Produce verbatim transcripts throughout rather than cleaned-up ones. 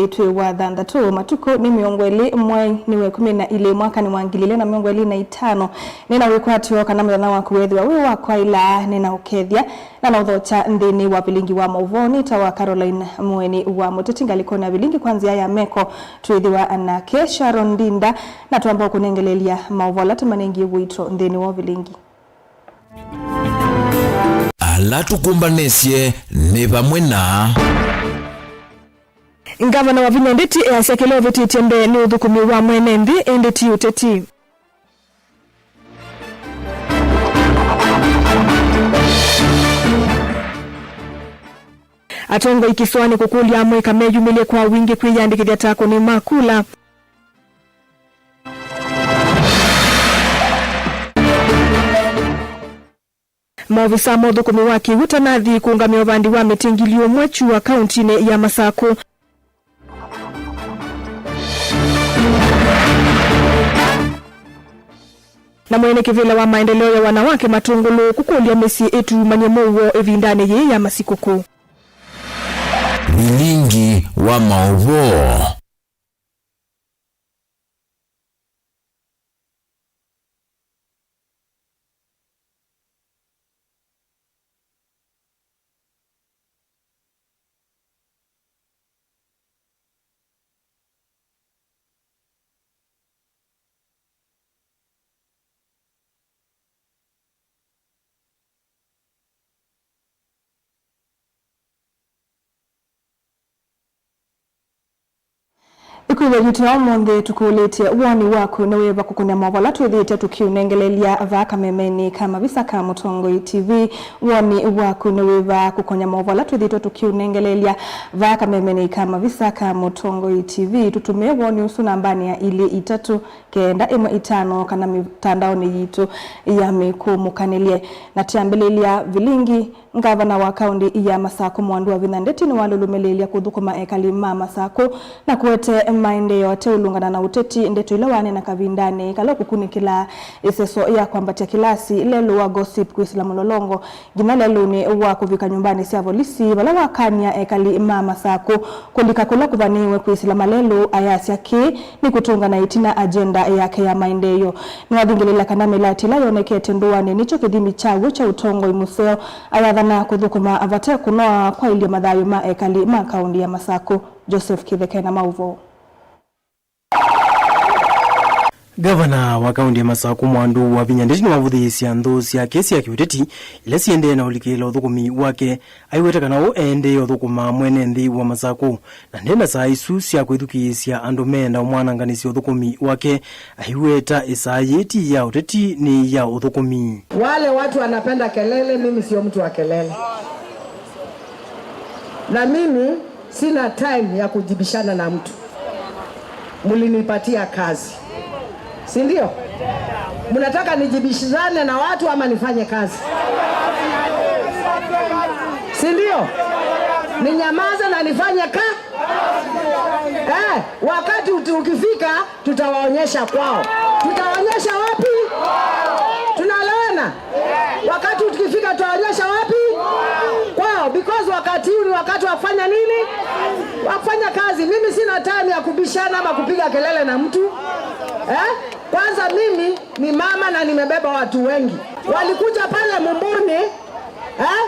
Twĩ wa thanthatũ, matukũ nĩ mĩongo ĩlĩ, mwei nĩ wa ĩkũmi na ilĩ, mwakanĩ wa ngili ilĩ na mĩongo ĩlĩ na itano. Nĩ na wĩkwatyo kana mũthenya waku wethĩwa wĩ wa kwaĩla, nĩ na ũkethya na na ũthokya nthĩnĩ wa vilingi wa maũvoo. Nĩ ta wa Caroline Mũeni wa Mũteti ngalĩkonĩ ya vilingi kwa nzĩa ya meko. Twĩthĩwa nake Sharon Ndinda, na twamba kũnengelelya maũvoo ala tũmanengie ũito nthĩnĩ wa vilingi. Ala tũkũmbanĩsye nĩ vamwe na. Ngavana Wavinya Ndeti easya kĩla ũvĩtĩtye mbee nĩ ũthũkũmi wa mwene nthĩ, ĩndĩ ti ũteti. Atongoi kĩsoanĩ kũkũlya amũika meyumĩlye kwa wingĩ kwĩyandĩkĩthya ta akũni ma kula. Maovisa ma ũthũkũmi wa kĩw'ũ ta nathi kũũngamĩa ũvandi wa mĩtĩ ngili ũmwe Kyua kauntinĩ ya Masakũ. Na mwene kĩvĩla wa maendeleo ya wanawake Matũngũlũ kũkũlya mĩsyĩ ĩtuumany'e mũuo ĩvindanĩ yĩĩ ya masikũkũ. Vilingi wa maũvoo. Ĩkũlyo yitũ ya ũmũnthĩ tũkũlĩtye, woni waku nĩ wĩva kũkũnĩa maũvoo ala twĩthĩĩtwe tũkĩũnengelelya vaa kamemenĩ ka Mavisa ka Mũtongoi T V? Woni waku nĩ wĩva kũkũnĩa maũvoo ala twĩthĩĩtwe tũkĩũnengelelya vaa kamemenĩ ka Mavisa ka Mũtongoi T V? Tũtũmĩe woni ũsu nambanĩ ya ilĩ itatũ kenda ĩmwe itano kana mĩtandaonĩ yitũ ya mĩkũmũkanĩlye. Na twambĩlĩlya vilingi, ngavana wa kaũnti ya Masakũ Mwandu Wavinya Ndeti nĩwalũlũmĩlĩĩlya kũthũkũma ekali ma Masakũ na kũete maendeeo ateũlũngana na ũteti, ndeto ila waneena kavindanĩ kala ũkũkunĩkĩla ĩseso ya kwambatya kĩlasi, lelũ wa gossip kwĩsĩla mũlolongo, nginya lelũnĩ wa kũvika nyũmbanĩ sya volisi, vala wakany'a ekali ma Masakũ kũlika kũla kũvanĩĩwe kwĩsĩla malelũ, ayasya kĩĩ nĩ kũtũnga na ĩtina agenda yake ya maendeeo. Nĩwathingĩlĩĩla kana mĩlatĩ ĩla yonekete ndũanĩ nĩkyo kĩthimi kyaw'o kya ũtongoi mũseo, ayathana kũthũkũma vate kũnoa kwaĩlya mathayũ ma ekali ma kaũnti ya Masakũ. Joseph Kĩtheka ena maũvoo. Ngavana wa kaũnti ya Masakũ Mwandu Wavinya Ndeti nĩwavũthĩĩsya nthũ syake sya kĩũteti ila siendee na ũlikĩlĩla ũthũkũmi wake. Aiweta kana ũũ eendee ũthũkũma mwene nthĩ wa Masakũ, na ndena saa isu sya kwĩthukĩĩsya andũ meenda ũmwananganĩsya ũthũkũmi wake. Aiweta ĩsaa yĩĩ ti ya ũteti, nĩ ya ũthũkũmi. Wale watu wanapenda kelele, mimi sio mtu wa kelele. Na mimi sina time ya kujibishana na mtu. Mlinipatia kazi, si ndio? Mnataka nijibishane na watu ama nifanye kazi, si ndio? Ninyamaze na nifanye ka eh, wakati uti-, ukifika, tutawaonyesha kwao. Tutawaonyesha wapi? Tunaelewana? Wakati ukifika, tutawaonyesha wapi? Kwao, because wakati huu ni wakati wa kufanya nini? Wa kufanya kazi. Mimi sina time ya kubishana ama kupiga kelele na mtu. Eh? Kwanza mimi ni mama na nimebeba watu wengi. Walikuja pale Mumbuni, eh?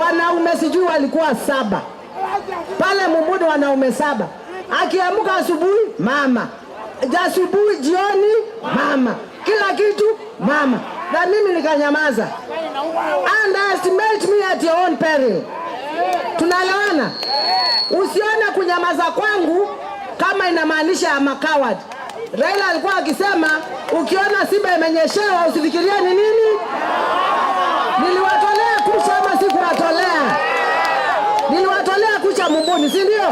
Wanaume sijui walikuwa saba. Pale Mumbuni wanaume saba. Akiamka asubuhi, mama. Ja asubuhi, jioni, mama. Kila kitu, mama. Na mimi nikanyamaza. Underestimate me at your own peril. Tunaelewana? Usione kunyamaza kwangu kama inamaanisha I'm a coward. Raila alikuwa akisema, "Ukiona simba imenyeshewa, usifikirie ni nini." Niliwatolea kucha ama sikuwatolea? Niliwatolea kucha Mumbuni, si ndio?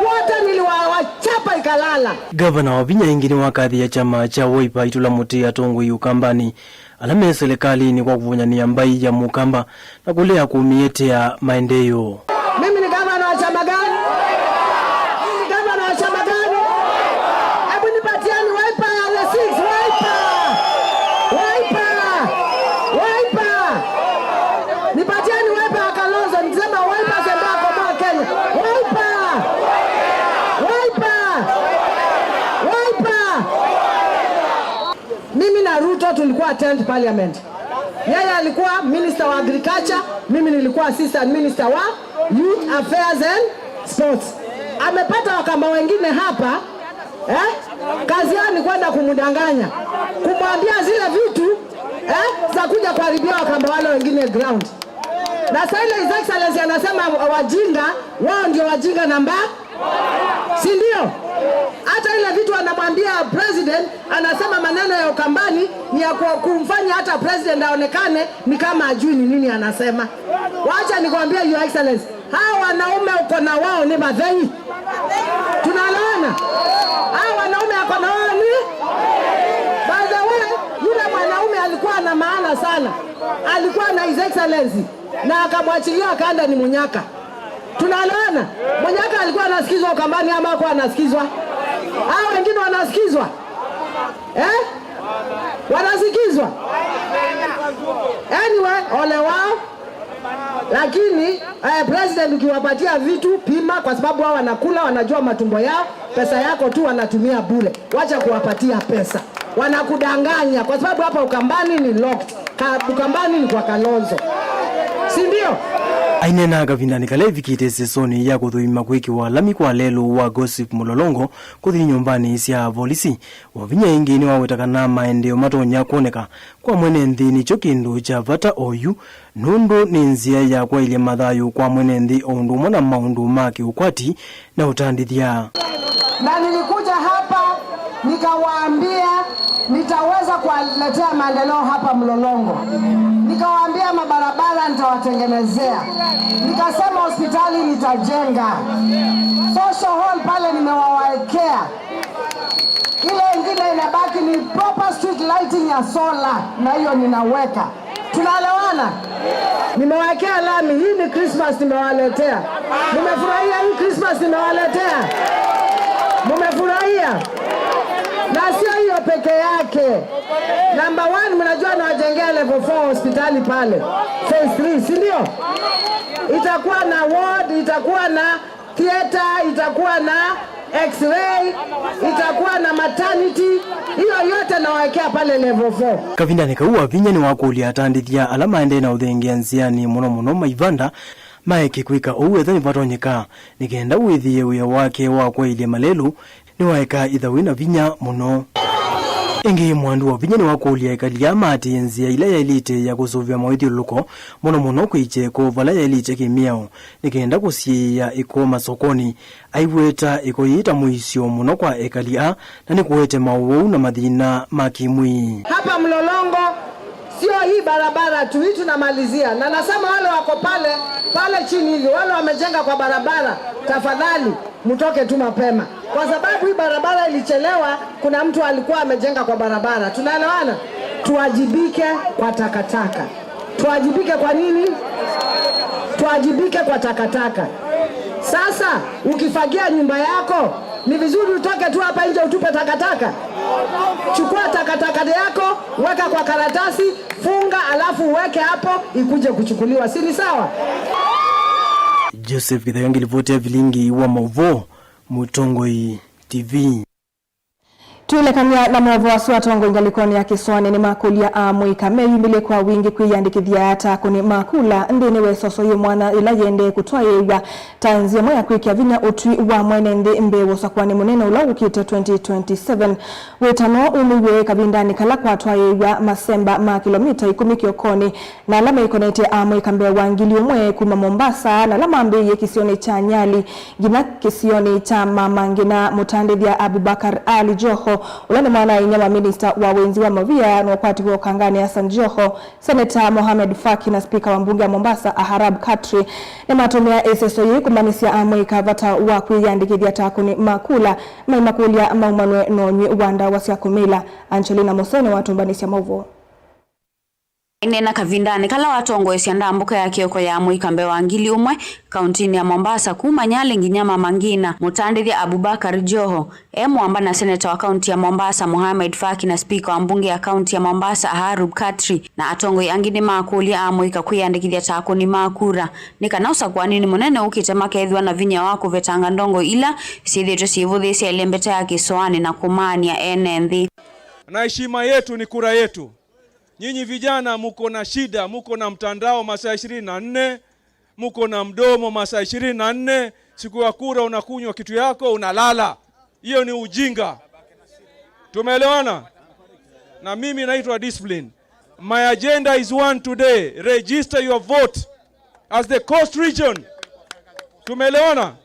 Wote niliwachapa ikalala. Ngavana Wavinya ĩngĩ nĩwakathĩĩa kyama kya Wiper itũla mũtĩ atongoi Ũkambanĩ ala me silikalĩnĩ kwa kũvũnyanĩa mbaĩ ya Mũkamba na kũlea kũmĩetea maendeeo. Mimi ni gavana wa chama gani? Mimi ni gavana wa chama gani? Hebu nipatieni Wiper ya the six. Wiper! Wiper! Wiper! Nipatieni Wiper ya Kalonzo, nikisema Wiper, Sembea Komboa Kenya. Wiper! attend parliament. Yeye alikuwa minister wa agriculture, mimi nilikuwa assistant minister wa youth affairs and sports. Amepata Wakamba wengine hapa, eh? Kazi yao ni kwenda kumdanganya, kumwambia zile vitu, eh, za kuja kuharibia Wakamba wale wengine ground. Na sasa ile His Excellency anasema wajinga, wao ndio wajinga namba, si ndio? Hata ile vitu anamwambia president, anasema maneno ya Ukambani ni ya ku-, kumfanya hata president aonekane ni kama ajui ni nini anasema. Wacha nikwambie, Your Excellency, hawa wanaume uko na wao ni mathei. Tunaelewana? Hawa wanaume ako na wao ni, by the way, yule mwanaume alikuwa na maana sana, alikuwa na His Excellency na akamwachilia akaenda ni Munyaka. Tunaelewana? Munyaka alikuwa anasikizwa Ukambani ama hakuwa anasikizwa? Hao wengine wanasikizwa? Eh? Wanasikizwa? Anyway, ole wao. Lakini eh, president, ukiwapatia vitu pima, kwa sababu wao wanakula, wanajua matumbo yao, pesa yako tu wanatumia bure. Wacha kuwapatia pesa, wanakudanganya, kwa sababu hapa Ukambani ni locked. Ka-, Ukambani ni kwa Kalonzo, si ndio? Aineena kavindanĩ kala evikĩte sesonĩ ya kũthũima kwĩkĩwa lami kwa lelũ wa Gossip Mũlolongo kũthi nyũmbanĩ sya volisi, Wavinya ĩngĩ nĩwaweta kana maendeeo matonya kwoneka kwa mwene nthĩ nĩkyo kĩndũ kya vata oyu, nũndũ nĩ nzĩa ya kwaĩlya mathayũ kwa mwene nthĩ o ũndũ ũmwe na maũndũ ma kĩũkwati na ũtandĩthya. Na nilikuja hapa nikawaambia nitaweza kuwaletea maendeleo hapa Mlolongo, nikawaambia mabarabara nitawatengenezea, nikasema hospitali nitajenga, social hall pale nimewawekea. Ile ingine inabaki ni proper street lighting ya solar, na hiyo ninaweka. Tunaelewana? Nimewekea lami. Hii ni Christmas nimewaletea. Mumefurahia hii Christmas nimewaletea? Mumefurahia? Na sio hiyo peke yake. Number one, mnajua nawajengea level four hospitali pale, phase three, si ndio? Itakuwa na ward, itakuwa na theater, itakuwa na x-ray, itakuwa na maternity. Hiyo yote nawekea pale level four. Kavindanĩ kau, Wavinya nĩwakũlya atandĩthya ala maendee na ũthengeea nzĩanĩ, mũno mũno maivanda, maeke kwĩka ũu ethĩwa nĩvatonyeka, nĩ kenda wĩthĩe wĩa wake wa kwaĩlya malelũ nĩwaeka ĩtha wĩ na vinya mũno. Ĩngĩ, Mwandu Wavinya nĩwakũlya ekali aa maatĩĩe nzĩa ĩla yaĩlĩte ya kũsũvĩa mawĩthyũlũlũko, mũno mũno kwĩkya ĩko vala yaĩlĩte kĩmĩao, nĩ kenda kũsiĩĩa ĩko masokonĩ. Aiweta ĩko yĩĩ ta mũisyo mũno kwa ekali aa, na nĩkũete maũwau na mathĩna ma kĩmwĩĩ. Hapa Mlolongo, sio hii barabara tu, hii tunamalizia. Na nasema wale wako pale, pale chini hivi, wale wamejenga kwa barabara, tafadhali, mtoke tu mapema. Kwa sababu hii barabara ilichelewa, kuna mtu alikuwa amejenga kwa barabara. Tunaelewana? Tuwajibike kwa takataka. Tuwajibike kwa nini? Tuwajibike kwa takataka. Sasa, ukifagia nyumba yako, ni vizuri utoke tu hapa nje utupe takataka? Chukua takataka yako, weka kwa karatasi, funga, alafu uweke hapo, ikuje kuchukuliwa. Si ni sawa? Joseph Githeka ngilivoti ya vilingi wa maũvoo, Mũtongoi T V. Twĩlekany'a na maũvoo asu, atongoi ngalĩkonĩ ya kĩsoanĩ nĩmakũlya amũika meyumĩlye kwa wingĩ kwĩyandĩkĩthya ta akũni ma kula nthĩnĩ wa ĩsoso yĩ mwanya ĩla yĩendee kũtwaĩĩw'a ta nzĩa ĩmwe ya kwĩkĩa vinya ũtwi wa mwene nthĩ mbee wa ũsakũanĩ mũnene ũla wũkĩte twenty twenty-seven. Wĩtano ũmĩw'e kavindanĩ kala kwatwaĩĩw'a masemba ma kĩlomita ikũmi kĩokonĩ na ala maikonetye amũika mbee wa ngili ũmwe kuma Mombasa, na ala mambĩĩie kĩsionĩ kya Nyali nginya kĩsionĩ kya Mama Ngina. Mũtandĩthya Abubakar Ali Joho, ũla nĩ mwana-a-inyia wa minista wa wĩnzi wa mavia na ũkwati wa ũkanganĩ Hassan Joho, Seneta Mohamed Faki na spika wa mbunge ya Mombasa Aharab Khatri, nĩmatũmĩa ĩseso yĩĩ kũmanyĩsya amũika vata wa kwĩyandĩkĩthya ta akũni ma kula, maimakũlya maumanwe na ũnywi wa ndawa sya kũmila. Angelina Moseo nĩwatũmbanĩsya maũvoo. Aineena kavindanĩ kala watongoesya ndambũka ya kĩoko ya amũika mbee wa ngili ũmwe kauntinĩ ya Mombasa, kuma Nyali nginya Mama Ngina, mũtandĩthya Abubakar Joho e mũamba na seneta wa kaunti ya Mombasa Mohamed Faki na spika wa mbunge ya kaunti ya Mombasa Aharub Khatri na atongoi angĩ nĩmakũlya amũika kwĩyandĩkĩthya ta akũni ma kura nĩ kana ũsakũanĩnĩ mũnene ũkĩte makethĩwa na vinya wa kũvetanga ndongoi ila syĩthĩĩtwe syĩvũthĩĩsya ĩlembeta ya kĩsoanĩ na kũmaany'a ene nthĩ. Na heshima yetu ni kura yetu. Nyinyi vijana muko na shida, muko na mtandao masaa ishirini na nne, muko na mdomo masaa ishirini na nne, siku ya kura unakunywa kitu yako, unalala. Hiyo ni ujinga. Tumeelewana? Na mimi naitwa Discipline. My agenda is one today. Register your vote as the Coast Region. Tumeelewana?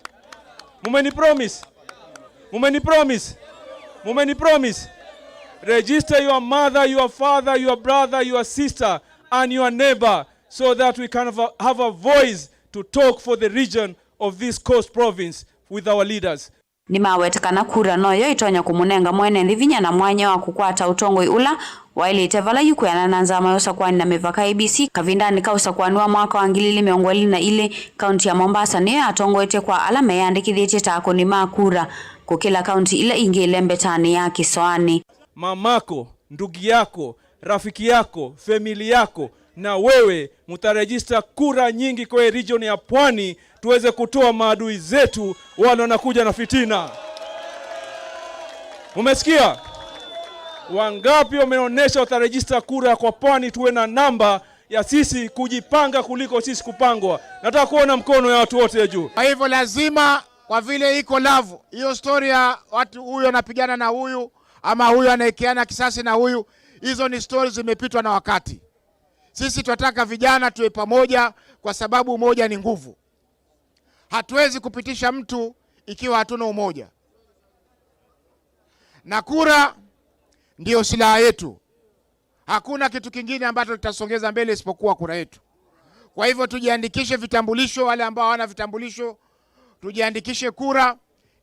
Mumeni promise. Mumeni promise. Mumeni promise. Register your mother, your father, your brother, your sister, and your neighbor, so that we can have a, have a voice to talk for the region of this Coast Province with our leaders. Nĩmaweta kana kura noyo ĩtonya kũmũnenga mwene nthĩ vinya na mwanya wa kũkwata ũtongoi ũla waĩlĩte vala yu kwĩanana na nzama ya ũsakũani na mĩvaka A B C kavindanĩ ka ũsakũani wa mwaka wa ngili ilĩ mĩongo ĩlĩ na ilĩ, kaunti ya Mombasa nĩyo yatongoetye kwa ala meyandĩkĩthĩtye ta akũni ma kura kũkĩla kaunti ila ingĩ ilembetanĩ ya kĩsoanĩ. Mamako, ndugu yako, rafiki yako, family yako, na wewe mtarejista kura nyingi kwa region ya Pwani, tuweze kutoa maadui zetu wale wanakuja na fitina. Umesikia? Wangapi wameonyesha watarejista kura kwa Pwani, tuwe na namba ya sisi kujipanga kuliko sisi kupangwa? Nataka kuona mkono ya watu wote juu. Kwa hivyo lazima, kwa vile iko love, hiyo story ya watu huyu anapigana na huyu, ama huyu anaekeana kisasi na huyu, hizo ni stories zimepitwa na wakati. Sisi tunataka vijana tuwe pamoja, kwa sababu umoja ni nguvu. Hatuwezi kupitisha mtu ikiwa hatuna umoja. Na kura ndio silaha yetu. Hakuna kitu kingine ambacho tutasongeza mbele isipokuwa kura yetu. Kwa hivyo tujiandikishe vitambulisho, wale ambao hawana vitambulisho, tujiandikishe kura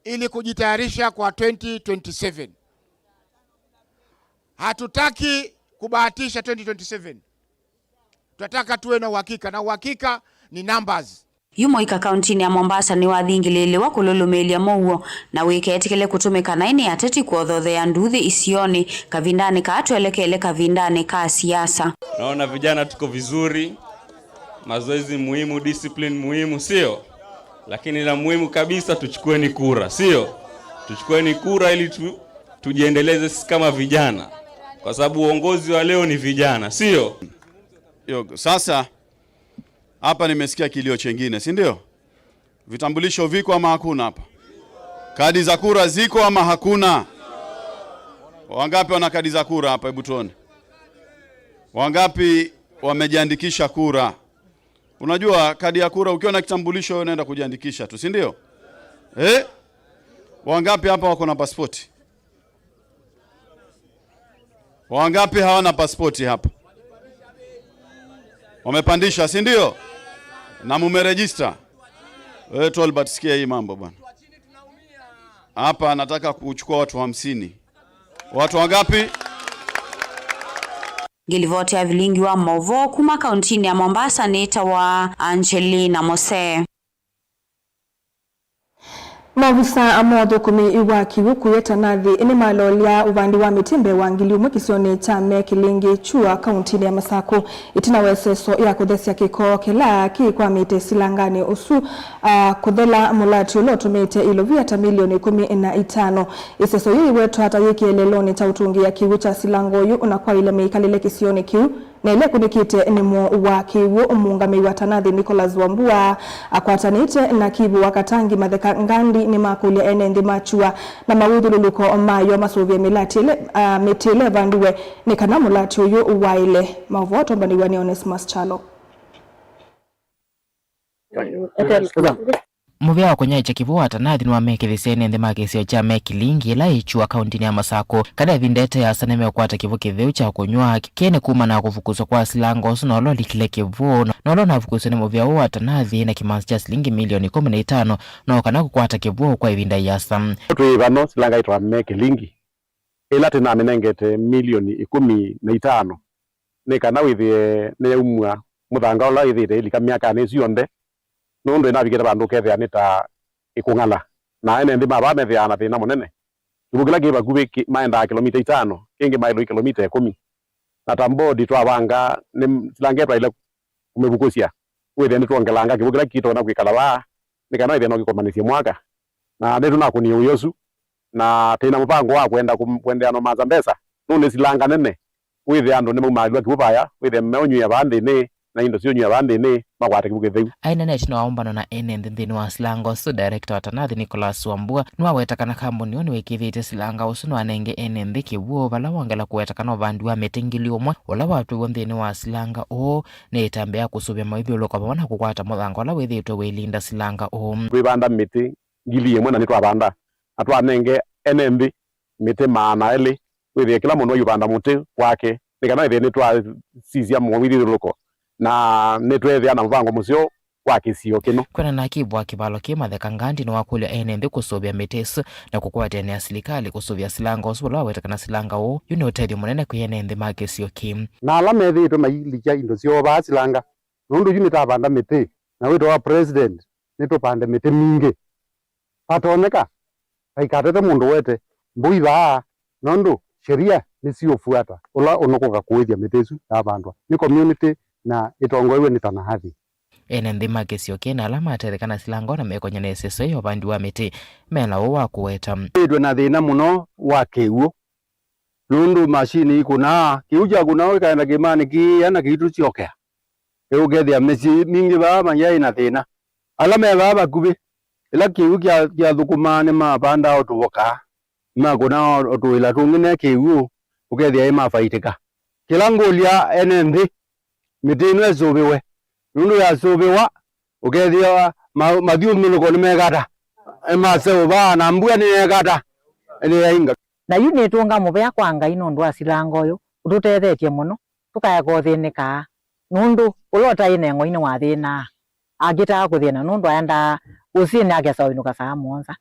ili kujitayarisha kwa twenty twenty-seven. Hatutaki kubahatisha twenty twenty-seven. Tunataka tuwe na uhakika, na uhakika ni numbers. Yu mũika kauntinĩ ya Mombasa nĩwathingĩlĩĩlĩwa kũlũlũmĩĩlya mũuo na wĩkeetĩkĩle kũtũmĩka naĩ nĩ ateti kũothothea nduuthĩ isionĩ kavindanĩ kaa twelekele kavindanĩ ka siasa. Naona vijana tuko vizuri, mazoezi muhimu, discipline muhimu, sio? Lakini la muhimu kabisa, tuchukueni kura, sio? Tuchukueni kura ili tu, tujiendeleze sisi kama vijana, kwa sababu uongozi wa leo ni vijana, sio? Yogo. Sasa, hapa nimesikia kilio chengine, si ndio? Vitambulisho viko ama hakuna hapa? Kadi za kura ziko ama hakuna? Wangapi wana kadi za kura hapa? Hebu tuone. Wangapi wamejiandikisha kura? Unajua, kadi ya kura, ukiwa na kitambulisho, wewe unaenda kujiandikisha tu, si ndio? Eh? Wangapi hapa wako na pasipoti? Wangapi hawana pasipoti hapa? Wamepandisha, si ndio? Na mumerejista. Wewe Tolbert, sikia hii mambo bwana. Hapa anataka kuchukua watu hamsini. Watu wangapi? Ngĩlivoti ya vilingi wa maũvoo kuma kauntinĩ ya Mombasa nĩtawa Angelina Mose. Maovisa ma ũthũkũmi wa kĩw'ũ kũya Tanathi nĩmalolya ũvandi wa mĩtĩ mbee wa ngili ũmwe kĩsionĩ kya Mekilingi Chua, kauntinĩ ya Masakũ, ĩtina wa ĩseso ya kũthesya kĩko kĩla kĩkwamĩte silanganĩ ũsu, a, kũthela mũlatĩ ũla ũtũmĩte ilovia ta milioni ĩkũmi na itano. Ĩseso yĩu yĩwetwa ta yĩ kĩeleelonĩ kya ũtũngĩĩa kĩw'ũ kya silanga ũyũ na kwaĩle mĩkalĩle kĩsionĩ kĩu. Na ĩla ĩkunĩkĩte nĩ mũo wa kĩw'ũ, mũũngamĩi wa Tanathi Nicholas Wambua akwatanĩte na Kivu wa Katangi Matheka Ngandi nĩmakũlya ene nthĩ ma Chua na mawĩthyũlũlũko mayo masũvĩe mĩlatĩ ĩla, a, mĩtĩ ĩla ĩvandiwe nĩ kana mũlatĩ ũyũ waĩle. Maũvoo atombanĩw'a nĩ Onesmus Kyalo. Mũvea wa kũnyaĩĩkya kĩw'ũ wa Tanathi nĩwamekĩthisye ene nthĩ ma kĩsio kya Mekilingi, ĩla yĩ Chua, kauntinĩ ya Masakũ, kana ĩvinda ĩte yasa nĩmeũkwata kĩw'ũ kĩtheu kya kũnyw'a kĩene kumana na kũvukuswa kwa silanga ũsu, na ũla ũlikile kĩw'ũ, na ũla ũnavukuswe nĩ mũvea ũũ wa Tanathi na kĩmanza kya silingi milioni ĩkũmi na itano, no kana kũkwata kĩw'ũ kwa ĩvinda yasa. Twĩ vano silanga ĩtawa Mekilingi, ĩla tũnamĩnengete milioni ĩkũmi na itano. Nĩ kana wĩthĩe nĩyaumw'a mũthanga ũla ĩthĩĩte ĩlika myakanĩ ĩsu yonthe, nũndũ ĩnavikĩte vandũ ũkethĩa nĩ ta ĩkũng'ala, na ene nthĩ ma vaa methĩaa na thĩna mũnene. Kĩw'ũ kĩla kĩ vakuvĩ kĩ-, maendaa kĩlomita itano, kĩngĩ maĩlũ ĩ kĩlomita ĩkũmi, na ta mbodi twavanga nĩ silanga twaĩle kũmĩvukusya, wĩthĩe nĩtwongelanga kĩw'ũ kĩla kĩtonya kwĩkala vaa, nĩ kana wĩthĩe no kĩkomanĩsye mwaka. Na nĩtũnakũnie wĩa ũsu, na twĩ na mũvango wa kwenda kũ-, kwendeea na ũmanza mbesa, nũndũ nĩ silanga nene. wĩthĩa andũ nĩmaumaalw'a kĩw'ũ vaya, wĩthĩa meũnyw'ĩa vaa nthĩnĩ, na indo syũnyw'a vaa nthĩnĩ, makwate kĩw'ũ kĩtheu. Aineenete na waũmbano na ene nthĩ nthĩnĩ wa Silango ũsu, Director wa Tanathi Nicholas Wambua nĩwaweta kana kambuni ũũ nĩwĩkĩĩthĩtye Silanga ũsu nĩwanenge ene nthĩ kĩw'ũ, vala wongela kũweta kana ũvandi wa mĩtĩ ngili ũmwe ũla watwĩw'e nthĩnĩ wa Silanga ũũ nĩ ĩtambya ya kũsũvĩa mawĩthyũlũko vamwe na kũkwata mũthanga ũla wĩthĩĩtwe wĩlinda Silanga ũũ. Twĩvanda mĩtĩ ngili ĩmwe na nĩtwavanda, na twanenge ene nthĩ mĩtĩ maana elĩ, wĩthĩe kĩla mũndũ aiũvanda mũtĩ kwake, nĩ kana wĩthĩe nĩtwasisya mawĩthyũlũko na nĩtweethĩa na mũvango mũseo wa kĩsio kĩno. Kwĩanana na kĩvo wa kĩvalo kĩĩ, Matheka Ngandi nĩwakũlya ene nthĩ kũsũvĩa mĩtĩ ĩsu na kũkwatĩanĩa silikalĩ kũsũvĩa Silanga ũsu ũla waweta kana Silanga ũũ yu nĩ ũtethyo mũnene kwĩ ene nthĩ ma kĩsio kĩĩ. Na ala methĩĩtwe mailikya indo syoo vaa Silanga, nũndũ yu nĩtavanda mĩtĩ, na wĩto wa president nĩtũpande mĩtĩ mingĩ. Vatonyeka, vaikatete mũndũ wete mbũi vaa, nũndũ sheria nĩsiũfuata ũla ũnũkũka kũĩthya mĩtĩ ĩsu yavandwa nĩ community na ĩtongoew'e nĩ Tanathi. Ene nthĩ ma kĩsio kĩĩ na ala matetheka na Silanga na mekonya na ĩseso ya ũvandi wa mĩtĩ mena ũũ wa kũweta. Ĩtwe na thĩna mũno wa kĩw'ũ, nũndũ mashini ikũnaa, kĩw'ũ kyakũna ĩkaenda kĩĩmanĩ kĩĩa na kĩitũ syokea. Rĩu ũkethĩa mĩsyĩ mingĩ vaa mayaĩ na thĩna. Ala me vaa vakuvĩ, ĩla kĩw'ũ kya-, kyathũkũmaa nĩmapandaa o tũvoka, makũnaa o tũĩla tũngĩ ne kĩw'ũ, ũkethĩa ĩmafaitĩka. Kĩla ngũlya ene nthĩ, mĩtĩ ĩno ĩsũvĩwe, nũndũ yasũvĩwa, ũkethĩa ma-, mathyũmũlũko nĩmekata, nĩmaseũvaa, na mbua nĩyekata, nĩyainga. Na yu nĩtũnga mũvea kwa Ngai nũndũ wa Silanga ũyũ ũtũtethetye mũno, tũkaeka ũthĩnĩkaa, nũndũ ũla ũtaĩ neng'oi nĩwathĩnaa, akĩtaa kũthĩna nũndũ aendaa ũsĩnĩ akesa ũinũka saa mũonza.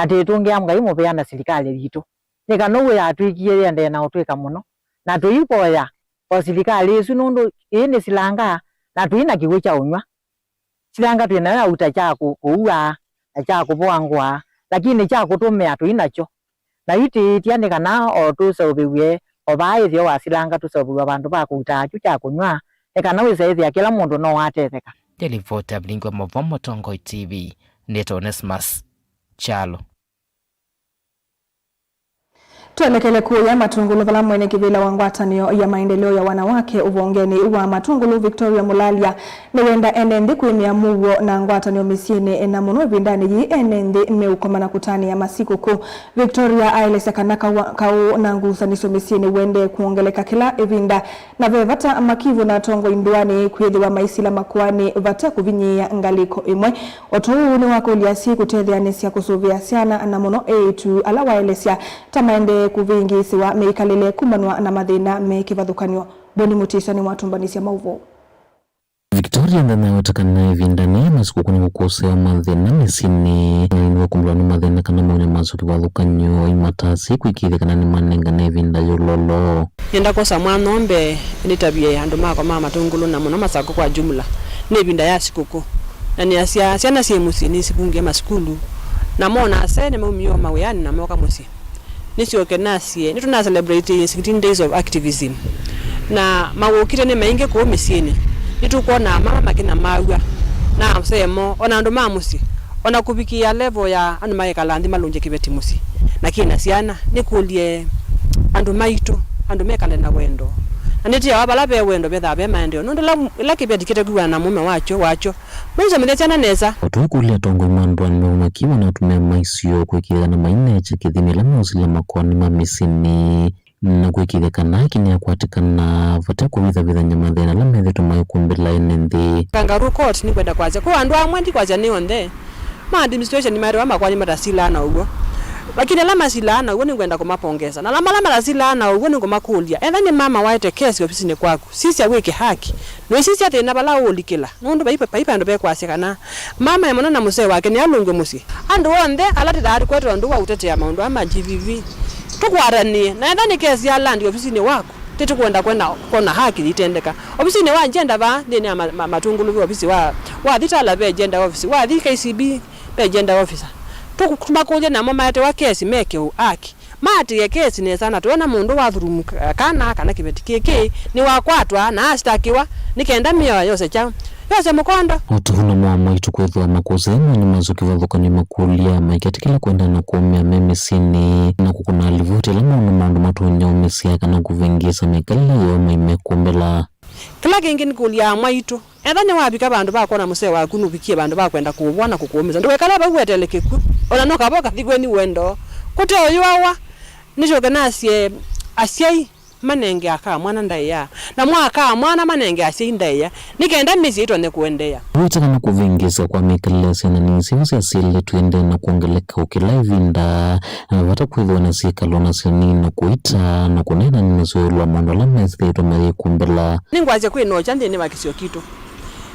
Atĩ tũngĩa Ngai mũvea na silikalĩ yitũ, nĩ kana ũu yatwĩkie yĩendee na ũtwĩka mũno, na tũivoya o silikalĩ ĩsu nũndũ ĩĩ nĩ Silanga na tũi na kĩw'ũ kya ũnyw'a. Silanga twĩ nayo ya uta kya kũ-, kũua na kya kũvoa ngũa, lakini kya kũtũmĩa tũi nakyo. Na yu tĩĩtya nĩ kana o tũseũvĩw'e o vaa ĩtheo wa Silanga tũseũvĩw'a vandũ va kũuta kyu kya kũnyw'a, nĩ kana wĩsa ĩthĩa kĩla mũndũ no watetheka. Nĩ livoti ya Vilingi wa Mavoa Mũtongoi T V, nĩtawa Onesmus Kyalo. Twelekele kũya Matũngũlũ, vala mwene kĩvĩla wa ngwatanĩo ya maendeleo ya wanawake ũvongenĩ wa Matũngũlũ, Victoria Mũlalya, nĩwenda ene nthĩ kwĩmĩa mũuo na ngwatanĩo mĩsyĩnĩ, na mũno ĩvindanĩ yĩĩ ene nthĩ meũkoma na kũtanĩa masikũkũ. Victoria aelesya kana kaũ, kaũ na ngusanĩsyo mĩsyĩnĩ ũendee kwongeleka kĩla ĩvinda, na ve vata makivũ na atongoi ndũanĩ kwĩthĩwa maisila makoanĩ vate kũvinyĩĩa ngalĩko ĩmwe. O ta ũu nĩwakũlya asyai kũtetheanĩsya kũsũvĩa syana, na mũno eĩtu ala waelesya ta maendee kũvĩngĩĩsĩwa mĩkalĩle kumanwa na mathĩna me kĩvathũkany'o. Boni Mũtisa nĩwatũmbanĩsya maũvoo. Victoria Ndana aweta kana ĩvindanĩ ya masikũkũ nĩkũkũsĩawa mathĩna mĩsyĩnĩ, na nĩwakumbũlwa nĩ mathĩna kana maũnĩ masyo kĩvathũkany'o, aimatasya kwĩkĩĩthya kana nĩmanengane ĩvinda ya ũlolo. Nĩenda kwosa mwanya ũũ mbee nĩtavye andũ makwa ma Matũngũlũ na mũno Masakũ kwa jumla, nĩ ĩvinda ya sikũkũ, na nĩasya syana syĩ mũsyĩ nĩsivungie masukulu, na mona ase nĩmaumie o mawĩanĩ na mooka mũsyĩ. Nĩsyoke nasye, nĩtũna celebrate sixteen days of activism. Na mawũkĩte nĩ maingĩ kũũ mĩsyĩnĩ. Nĩtũkwona mama makĩna maw'a, na asee moo, ona andũ ma mũsyĩ, ona kũvikĩĩa level ya andũ makekala nthĩ malũngye kĩveti mũsyĩ. Na kĩna syana, nĩkũlye andũ maitũ, andũ mekale na wendo. Na nĩtĩawa vala ve wendo vethaa ve maendeeo. Nũndũ ĩla, ĩla kĩveti kĩtekwĩw'ana na mũme wakyo, wakyo, Nũsomethya syana nesa. O tũikũlya atongoi ma ndũanĩ meũmakiwa na atumĩa ma isio kwĩkĩĩthya kana maineekya kĩthimi ĩla meũsila makoani ma mĩsyĩnĩ, na kwĩkĩĩthya kana haki nĩyakwatĩkana vate kũvithavithany'a mathĩna ala methĩĩtwe maikumbĩla ene nthĩ. Kangaroo court nĩkwenda kwasya, kwa andũ amwe, ndikwasya nĩ onthe, ma administration nĩmaetawa makoani matasilaa na ũw'o. Lakini ala masilaa na ũw'o nĩngwenda kũmapongeza. Na ala mala matasilaa na ũw'o nĩngũmakũlya, etha nĩ mama waete kesi ofisinĩ kwaku, sisya wĩke haki. Nũĩsisya thĩna vala ũũlikĩla. Nũndũ vai, vai vandũ vekwasya kana mama e mũno na mũsee wake nĩalũngw'e mũsyĩ. Andũ onthe ala tĩtaa tũkwetwe ũndũ wa ũtetea maũndũ aa ma G B V, tũkwatanĩe, na etha nĩ kesi ya land ofisinĩ waku, tĩtũkwenda kwenda kwona haki yitendeka. Ofisinĩ wa gender vaa nthĩnĩ ya ma, ma, Matũngũlũ ve ofisi wa, wathi Tala ve gender office, wathi K C B ve gender officer. Tũkũmakũlya namo maetewa kesi meke ũ haki. Maatĩĩe kesi nesa, na twona mũndũ wathurumu ka-, kana, kana kĩveti kĩkĩ nĩwakwatwa na asitakĩwa, nĩ kenda mĩao yose kyaũ. Pese mũkondo. Ũtũu na mwa maitũ kwĩthĩwa makũsĩ manyũ masu kĩvathũkany'o makũlya maiketĩkĩla kwenda na kũũmĩa me mĩsyĩnĩ na kũkũna livoti ĩla maũndũ maũndũ matonya ũmĩsya kana kũvĩngĩĩsa mĩkalĩle yoo maimekũmbĩla. Kĩla kĩngĩ nĩkũlya mwaitũ, etha nĩwavika vandũ va kwona mũseo waku nũvikie vandũ va kwenda kũũvũa na kũkũũmĩsya, ndũkekale vau weteele kĩkw'ũ, ona nũkava ũkathi kwenyu wendo. Kũte ũyũawa, nĩsyoke nasye asyai manenge aka mwana ndaĩa, na mwa aka mwana manenge asyai ndaĩa, nĩ kenda mĩsyĩ ĩtonye kũendeea. Wĩta kana kũvĩngĩĩsya kwa mĩkalĩle ya syana nĩ syĩvo syasilĩle twĩendee na kwongeleka o kĩla ĩvinda, na vata kwĩthĩwa na syĩkalo nasyo nĩ na kũita na kũneena nasyo ĩũlũ wa maũndũ ala mesĩthĩĩtwe mayĩkumbĩla. Nĩngwasya kwĩ nokya nthĩnĩ wa kĩsio kitũ.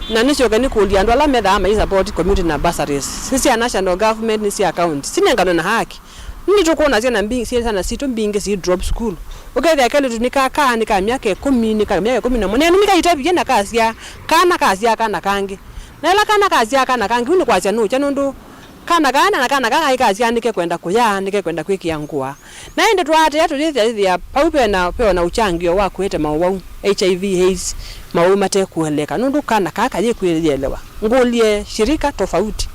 Na nĩsyoke nĩkũlye andũ ala methaa mai support community na bursaries. Nĩ sya national government, nĩ sya county. Sinenganwe na haki. Nĩtũkwona syana mbingĩ, syana sitũ mbingĩ si drop school. Ũkethĩa kelĩtu nĩ ka, ka, nĩ ka myaka ĩkũmi, nĩ ka myaka ĩkũmi na mũonza. Nĩ kaitavie na kasya, kana kasya kana kangĩ. Na ĩla kana kasya kana kangĩ, ũu nĩ kwasya nũkya nũndũ kana kana na kana kangĩ kasya nĩkekwenda kũya, nĩkekwenda kwĩkĩa ngũa. Na ĩndĩ twaatĩĩa tũyĩthĩa, yĩthĩa vau vena, veona ũkyangĩo wa kũete maũwau, H I V, AIDS, maũwau matekũeleka, nũndũ kana kaa kayĩkwĩyĩelewa. Ngũlye shirika tofauti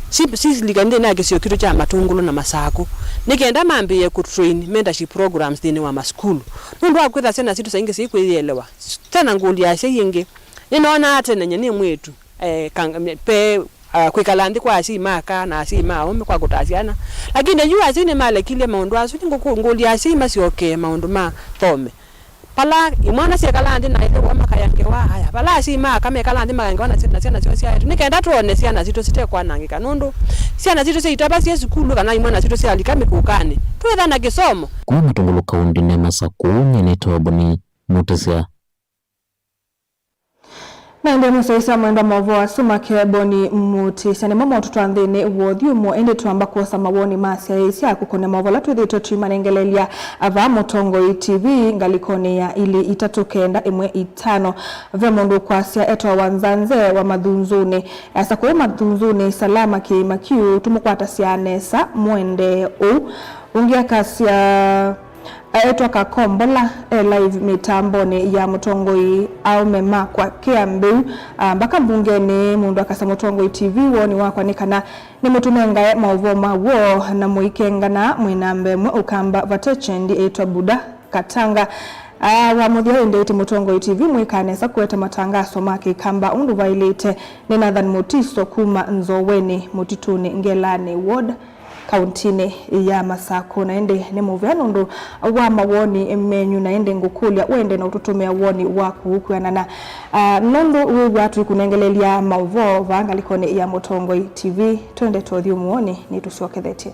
si, silika nthĩnĩ ya kĩsio kitũ kya Matũngũlũ na Masakũ, nĩ kenda mambĩĩe kũtrain mentorship programs nthĩnĩ wa masukulu, nũndũ wa kwĩtha syana sitũ saingĩ syikwĩyĩelewa. Tena ngũlye asyai ĩngĩ, nĩnoonaa tene nye nĩ mwĩĩtu, eh, kang-, pe ah, kwĩkala nthĩ kwa asyai ma aka na asyai ma aũme kwa kũtaa syana. Lakini yu asyai nĩmalekilye maũndũ asu, nĩ ngũkũ-, ngũlya asyai masyoke maũndũ ma thome. Vala imwana syekala nthĩ na ĩthe woo makaya ngewa, aya. Vala asyai ma aka mekala nthĩ makaya ngewa na syana, syana syoo syaetwe. Nĩ kenda twone syana sitũ sitekwanangĩka, nũndũ syana sitũ syaitava syĩ sukulu kana imwana sitũ syalika mĩkũkanĩ, twĩtha na kĩsomo. Kuma Matũngũlũ kaũndĩnĩ ya Masakũ, nyie nĩtawa Boni Mũtĩsya. Na ĩndĩ mũsyaĩĩsya mwendwa, maũvoo asu make Boni Mũtĩsya nĩmo motũtwaa nthĩnĩ wa ũthyũmũo, ĩndĩ twamba kwosa mawoni ma asyaĩĩsya kũkonĩa maũvoo ala twĩthĩĩtwe tũimanengelelya vaa Mũtongoi T V ngalĩkonĩ ya ilĩ itatũ kenda ĩmwe itano. Ve mũndũ ũkwasya etawa Wanzanze wa Mathunzũnĩ. Asa kũu Mathunzũnĩ, Salama Kĩĩma Kĩu, tũmũkwatasya nesa, mũendee ũu. Ũngĩ akasya, aetwa Kakombola, e live mĩtambonĩ ya Mũtongoi, aũme makwa kĩa mbĩu, a, mbaka mbungenĩ, mũndũ akasya Mũtongoi T V, woni wakwa nĩ kana nĩmũtũnengae maũvoo ma w'o na mũikengana mwĩ namba ĩmwe Ũkamba vate kyendi ĩtwa Buda Katanga. A, wa mũthya ĩndĩ ĩtĩ Mũtongoi T V mwĩkaa nesa kũete matangaso ma Kĩkamba ũndũ vaĩlĩte. Nĩ Nathan Mutiso kuma Nzoweni Mũtitũnĩ Ngelanĩ Ward, kauntinĩ ya Masakũ. Na ĩndĩ nĩ mũvea nũndũ wa mawoni menyu, na ĩndĩ ngũkũlya ũende na ũtũtũmĩa woni waku kwĩanana, ah, nũndũ wĩw'aa tũikũnengelelya maũvoo vaa ngalĩkonĩ ya Mũtongoi T V. Twende tũthi ũmũonĩ, nĩtũsyokethetye.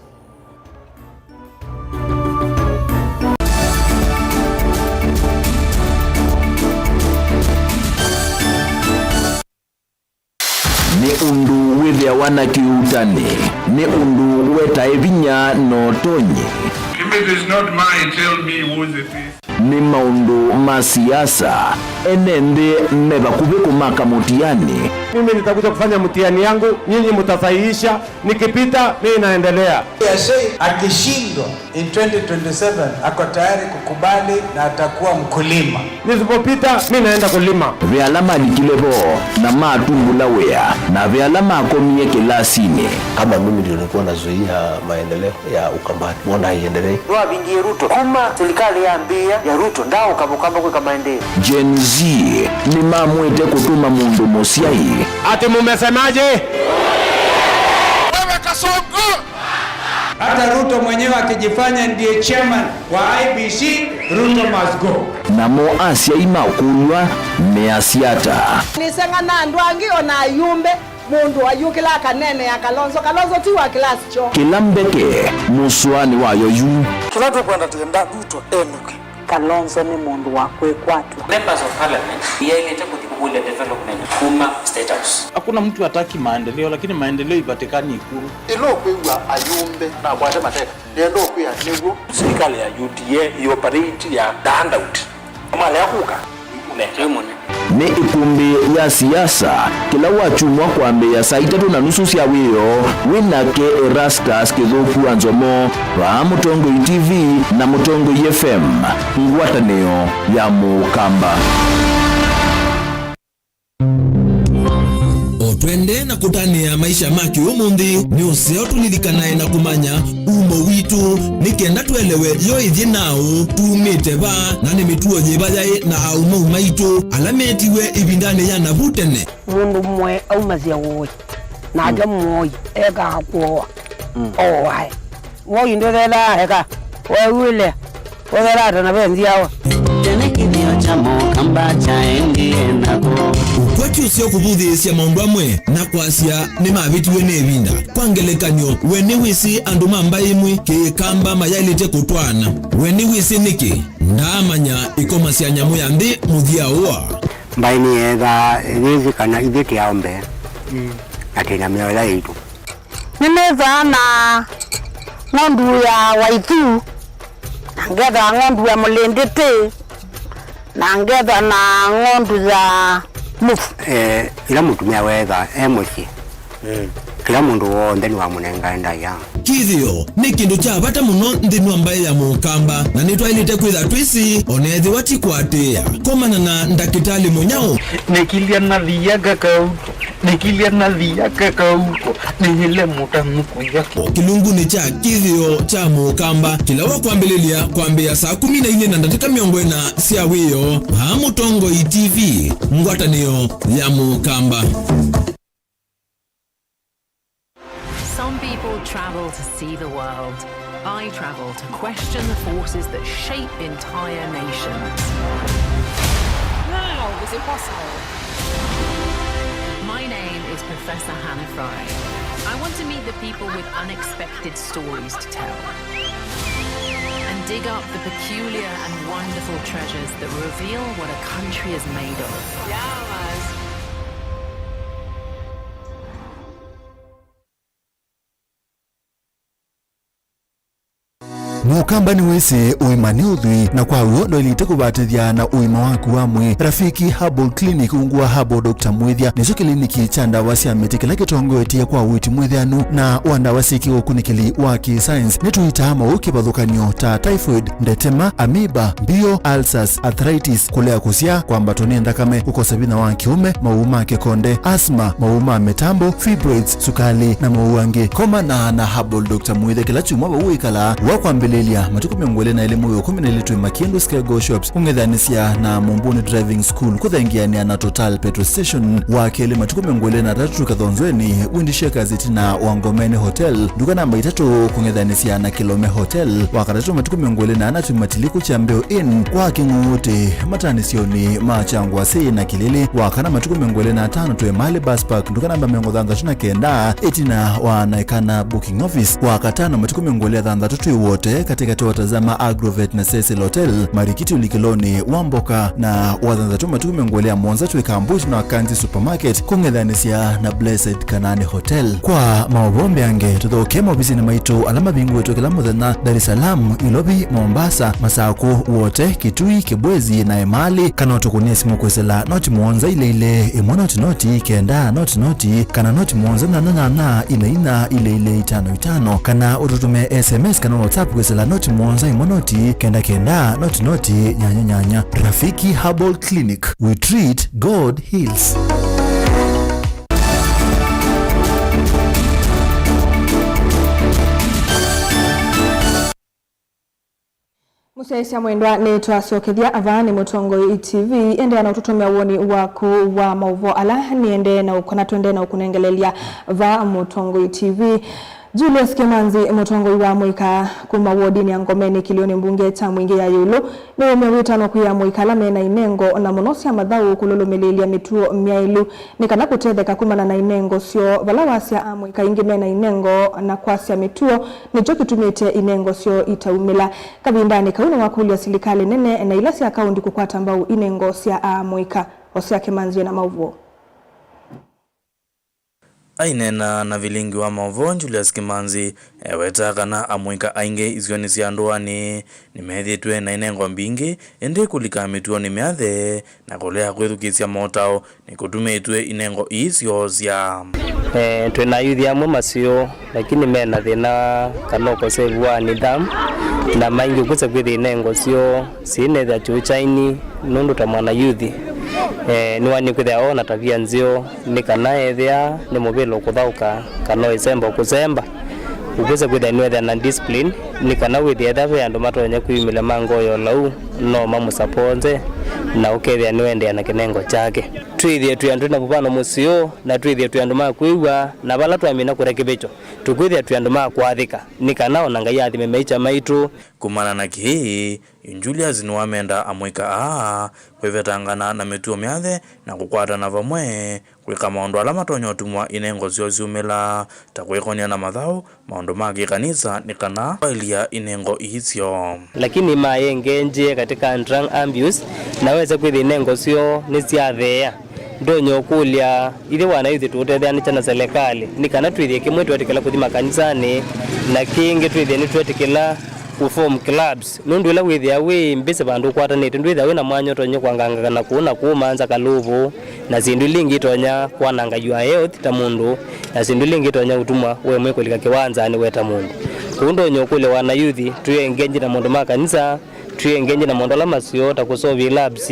Nĩ ũndũ wĩthĩawa na kĩuutani, nĩ ũndũ wetae vinya na ũtonyi. If it is not mine, tell me whose it is. Nĩ maũndũ ma siasa, ene nthĩ me vakuvĩ kũmaka mũtiani. Mimi nitakuja kufanya mtihani yangu, nyinyi mtasahihisha, nikipita, mimi naendelea. Akishindwa, in twenty twenty-seven ako tayari kukubali na atakuwa mkulima. Nisipopita, mi naenda kulima. Ve ala malikile vo na matumbũla wĩa, na ve ala makomie kĩlasinĩ. Kama mimi ndio nilikuwa nazuia maendeleo ya Ukambani, mbona haiendelei? Nĩwavingie Ruto. Kuma serikali yambĩĩa ya Ruto, ndaũka Mũkamba kwĩka maendeeo. Gen Z nĩmamwĩte kũtũma mũndũ mũsyai. Ati mumesemaje? Wewe Kasongo! Hata Ruto mwenyewe akijifanya ndiye chairman wa I E B C, Ruto must go. Namo asyai makũlw'a measya ata? Nĩseng'ana andũ angĩ o na ayumbe, mũndũ ayũkĩla akaneenea Kalonzo. Kalonzo ti wa kĩlasi kyoo. Kĩla mbeke mũsũanĩ wayo yu. Kĩla tũkwenda, tũkwenda Ruto enũke. Kalonzo nĩ mũndũ wa kwĩkwatw'a. Members of Parliament yaĩlĩte kũthi kũkũlya development kuma State House. Hakuna mtu hataki maendeleo, lakini maendeleo ipatikani Ikulu. Ĩla ũkwĩw'a ayumbe nakwate mateka, nĩenda ũkwĩa nĩw'o. Serikali ya U D A ĩoperate ya the handout. Malea kũka, ũnengewe mũne. Nĩ ĩkũmbĩ ya siasa, kĩla wakyumwa kwambĩĩa saa itatũ na nusu sya wĩoo, wĩ nake Erastus Kĩthũku wa Nzomo, vaa Mũtongoi T V na Mũtongoi F M, ngwatanĩo ya Mũkamba. Twendee na kũtanĩa maisha ma kĩũmũnthĩ, nĩ ũseo tũlilikanae na kũmanya umo witũ, nĩ kenda tũelewe yo ĩthyĩ naũ, tumĩte va, na nĩ mĩtuo yĩva yaĩ na aũmau maitũ ala meetiwe ĩvindanĩ ya navu tene. Mũndũ mũe aumasya ũĩ, nake mũoi ekaa kũoa, ooae. Woi ndũthelaa eka, weew'ĩle, ũthelaa ta na ve nzyawa. Tene kĩthĩo kya Mũkamba kyaendie nako. Ũkwati ũseo kũvũthĩĩsya maũndũ amwe na kwasya nĩmavĩtiwe nĩ ĩvinda. Kwa ngelekany'o, we nĩwĩsĩ andũ ma mbaĩ ĩmwe Kĩkamba mayaĩlĩte kũtwaana? We nĩwĩsĩ nĩkĩ? Ndaamanya ĩkoma sya nyamũ ya nthĩ mũthya ũa. Mbaĩ nĩyeethaa yĩsĩ kana ithyĩ tĩ aũmbe, na twĩ na mĩao ĩla yaitũ. Nĩnĩthaa na ng'ondu ya waithu, na ngethaa ng'ondu ya mũlĩndĩtĩ, na ngetha na ng'ondu ya mũvu. Eh, ĩla mũtumĩa weetha e mũsyĩ, kĩla mũndũ w'onthe nĩwamũnengae ndaĩa. Kĩthĩo nĩ kĩndũ kya vata mũno nthĩnĩ wa mbaĩ ya Mũkamba, na nĩtwaĩlĩte kwĩtha twĩsĩ, o na ethĩwa ti kũatĩĩa. Komana na ndakĩtalĩ mũnyao. Nĩkilya na thia kakau. Nĩkilya na thia kakauko, nĩyĩle mũtanu kũya. O kĩlungunĩ kya kĩthĩo kya Mũkamba, kĩla wa kwambĩlĩlya kwambĩĩa saa kũmi na ilĩ na ndatĩka mĩongo ĩna sya wĩoo, vaa Mũtongoi T V, ngwatanĩo ya Mũkamba. Some people travel to see the world. I travel to question the forces that shape entire nations. Now is impossible. My name is Professor Hannah Fry. I want to meet the people with unexpected stories to tell and dig up the peculiar and wonderful treasures that reveal what a country is made of. Yeah, man. Mũkamba nĩwĩsĩ ũima nĩ ũthwii, na kwa w'o ndwaĩlĩte kũvatĩthya na ũima waku wa mwĩĩ. Rafiki Herbal Clinic ungu wa Herbal Doctor Mwĩthya nĩkyo kĩliniki kya ndawa sya mĩtĩ kĩla kĩtongoetye kwa ũiiti mwĩthĩanu na wa ndawa syĩ kĩũkunĩkĩli wa kĩ-science. Nĩtũitaa maũũ kĩvathũkany'o ta typhoid, ndetema, amoeba, mbio, ulcers, arthritis, kũlea kũsyaa, kwambatwa nĩ nthakame, kũkosa vinya wa kĩũme, mawau ma kĩkonde, asthma, mawau ma mĩtambo, fibroids, sukalĩ, na mawau angĩ. Komana na Herbal Doctor Mwĩthya kĩla kyumwa vau wĩkalaa. Wa kwambĩlĩlya, matukũ mĩongo ĩlĩ na elĩ mwei wa ĩkũmi na ilĩ twĩ Makiendu Scarecrow Shops, kũng'ethanĩsya na Mumbuni Driving School, kũthengeanĩa na Total Petrol Station. Wa kelĩ, matukũ mĩongo ĩlĩ na atatũ twĩ Kathonzweni, Wind Shakers, ĩtina wa Ngomeni Hotel, nduka namba itatũ, kũng'ethanĩsya na Kilome Hotel. Wa katatũ, matukũ mĩongo ĩlĩ na ana twĩ Matiliku Kyambeo Inn kwa Kĩng'ũũtĩ, matanĩsyonĩ ma Kyangwasĩ na Kĩlĩlĩ. Wa kana, matukũ mĩongo ĩlĩ na atano twĩ Mali Bus Park, nduka namba mĩongo thanthatũ na kenda, ĩtina wa Naikana Booking Office. Wa katano, matukũ mĩongo ĩlĩ na thanthatũ twĩ Wote, katĩkatĩ wa Tazama Agrovet na Cecil Hotel, Marikiti ũlikĩlonĩ wa Mboka. Na wa thanthatũ, matukũ mĩongo ĩlĩ na mũonza twĩ Kambu ĩtina wa Kanzi Supermarket, kũng'ethanĩsya na Blessed Kanani Hotel. Kwa maũvoo mbeange, tũthokee maovisinĩ maitũ ala mavingũĩtwe kĩla mũthenya, Dar es Salaam, Ilovi, Mombasa, Masakũ, Wote, Kitui, Kibwezi, na Emali, kana ũtũkũnĩe simũ kwĩsĩla noti mũonza ilĩ ilĩ, ĩmwe noti noti, kenda noti noti, kana noti mũonza nyanya nyanya, ina ina, ilĩ ilĩ, itano itano, kana ũtũtũmĩe S M S kana WhatsApp kwĩsĩla noti mũonza ĩmwe noti, kenda kenda, noti noti, nyanya nyanya. Rafiki Herbal Clinic. We treat, God heals. Mũsyaĩĩsya mwendwa, nĩtwasyokethya. Vaa nĩ Mũtongoi T V. Endeea na ũtũtũmĩa woni waku wa maũvoo ala nĩendee na ũkona twendee na ũkũnengelelya vaa Mũtongoi T V. Julius Kimanzi, mũtongoi wa amũika kuma wodinĩ ya Ngomeni kĩlĩonĩ mbunge kya Mwingĩ ya ĩũlũ, nĩwaumya wĩtano kwĩ amũika ala me na inengo, na mũno sya mathaũ, kũlũlũmĩlĩĩlya mĩtuo myaĩlu nĩ kana kũtetheka kumana na inengo syoo, vala wasya amũika aingĩ me na inengo na kwasya mĩtuo nĩkyo kĩtumĩte inengo syoo itaumĩla. Kavindanĩ kau nĩwakũlya silikalĩ nene na ila sya kaũndi kũkwata mbau inengo sya amũika. Osea Kimanzi ena maũvoo. Aineena na vilingi wa maũvoo, Julius Kimanzi ewetaa kana amũika aingĩ isionĩ sya ndũanĩ nĩmethĩĩtwe na inengo mbingĩ, ĩndĩ kũlika mĩtuonĩ myathe na kũlea kwĩthukĩĩsya motao nĩkũtumĩtw'e inengo ii syoosya. Eh, twĩ na ayuthi amwe maseo, lakini me na thĩna kana ũkosevu wa nidhamu, na maingĩ ũkwĩsa kwĩthĩa inengo syoo syĩnethya kyũkyaini nũndũ ta mwana yuthi. Eh, nĩwanyie kwĩthĩa o na tavia nzeo, nĩ kana ethĩa nĩ mũvĩla ũkũthaũka, kana o ĩsemba ũkũsemba, ũkwĩsa kwĩthĩa nĩwethĩa na discipline, nĩ kana wĩthĩa ethĩa ve andũ matonya kwĩyumĩlya ma ngoo ya ũlau, no mamũsaponze, na ũkethĩa nĩwendeea na kĩnengo kyake. Twĩthĩe twĩ andũ na mũvano mũseo, na twĩthĩe twĩ andũ ma kwĩw'a, na vala twamina kũrekevĩkyo, tũkwĩthĩa twĩ andũ ma kũathĩka, nĩ kana o na Ngai athime maisha maitũ. Kumana na kĩĩ, Julius nĩwamenda amũika aa kwĩvetangana na mĩtuo myathe na kũkwatana vamwe kwĩka maũndũ ala matonya ũtumwa inengo syoo syumĩla, ta kwĩkonia na mathaũ, maũndũ ma kĩkanisa, nĩ kana kwaĩlya inengo ii syoo. Lakini mayengenjie katika drug abuse, na wese kwĩthĩa inengo syoo nĩsyatheea. Ndonya ũkũlya, ithyĩ wanayuthi tũũtetheanĩsya na selekalĩ nĩ kana twĩthĩe kĩmwe twetĩkĩla kũthi makanisanĩ, na kĩngĩ twĩthĩe nĩtwetĩkĩla kũ form clubs, nũndũ ĩla wĩthĩaa wĩ mbĩsĩ vandũ ũkwatanĩte, ndwĩthĩaa wĩ na mwanya ũtonya kwangangana kũũ na kũũ, manza kalũvũ, na syĩndũ ila ingĩ itonya kwananga your health ta mũndũ, na syĩndũ ila ingĩ itonya ũtumwa we mwe kũlika kĩwanzanĩ we ta mũndũ. Kũu ndonya ũkũlya wanayuthi twĩengenge na maũndũ ma kanisa, twĩengenge na maũndũ ala maseo ta kũseũvya ilabs,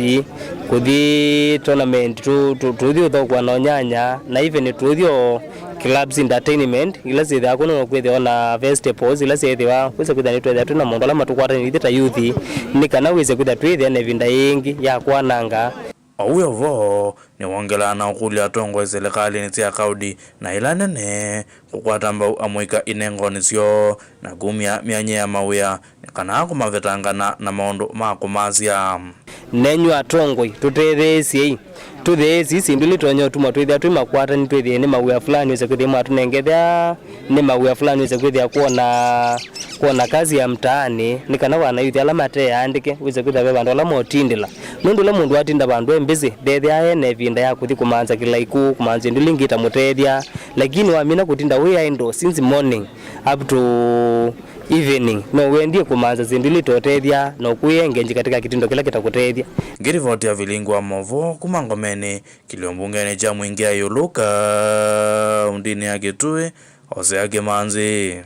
kũthi tournament, tũ- tũ- tũthi ũthokũa na ũnyanya, na even tũthi o clubs entertainment ila syĩthĩawa kũu, no kwĩthĩwa na festivals ila syĩthĩwa, wĩse kwĩthĩa nĩtwethĩa twĩ na maũndũ ala matũkwatanĩthye ta yuthi, nĩ kana wĩse kwĩthĩa twĩthĩa na ĩvinda yĩngĩ ya kwananga. O wĩ o vo, nĩwongelaa na ũkũlya atongoi silikalĩnĩ sya kaũndi na ila nene kũkwata mbau amũika inengonĩ syoo na kumya myanya ya mawĩa nĩ kana kũmavetangana na maũndũ ma kũmasya. Nenyu atongoi, tũtetheesyei. Tũtheesye syĩndũ ila itonya ũtuma twĩthĩa twĩ makwatani, twĩthĩe nĩ mawĩa fulani wĩse kwĩthĩa mwatũnengethya, nĩ mawĩa fulani wĩse kwĩthĩa kwona, kwona kazi ya mtaani, nĩ kana wanayuthi ala mateandĩke wĩse kwĩthĩa ve vandũ ala motindĩla. Nũndũ ũla mũndũ atinda vandũ e mbĩsĩ, ndethĩaa e na ĩvinda ya kũthi kũmanza kĩlaikũ, kũmanza ĩndũ lingĩ itamũtethya. Lakini wamina kũtinda wĩ idle since morning up to evening, no wendie kũmanza syĩndũ ila itotethya na ũkwĩengengye katika kitindo kĩla kĩtakũtethya. Ngĩrivoti ya Vilingi wa Maũvoo kuma Ngomenĩ, kĩlio mbungenĩ kya Mwingĩ ya ĩũlũ kaũndĩnĩ ya Kitui, Hosea Kĩmanzi.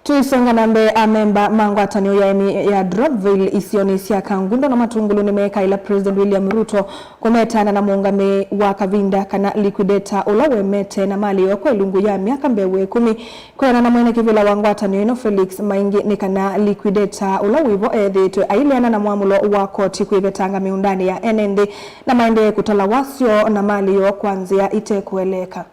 Tũisonga na mbee, amemba ma ngwatanĩo ya aĩmi ya Dropville isionĩ sya Kangundo na Matungulu nĩmeekaĩla President William Ruto kũmetana na mũũngamĩi wa kavinda kana liquidator ũla wemete na malĩ yoo kwa ilungu ya myaka mbee wa ĩkũmi. Kwĩana na mwene kĩvĩla wa ngwatanĩo ĩno Felix Maingi nĩ kana liquidator ũla wĩvo ethĩĩtwe aileana na mwamũlo wa koti kwĩvetanga mĩũndanĩ ya ene nthĩ na maendee kũtala wasyo na malĩ yoo kwa nzĩa itekũeleeka.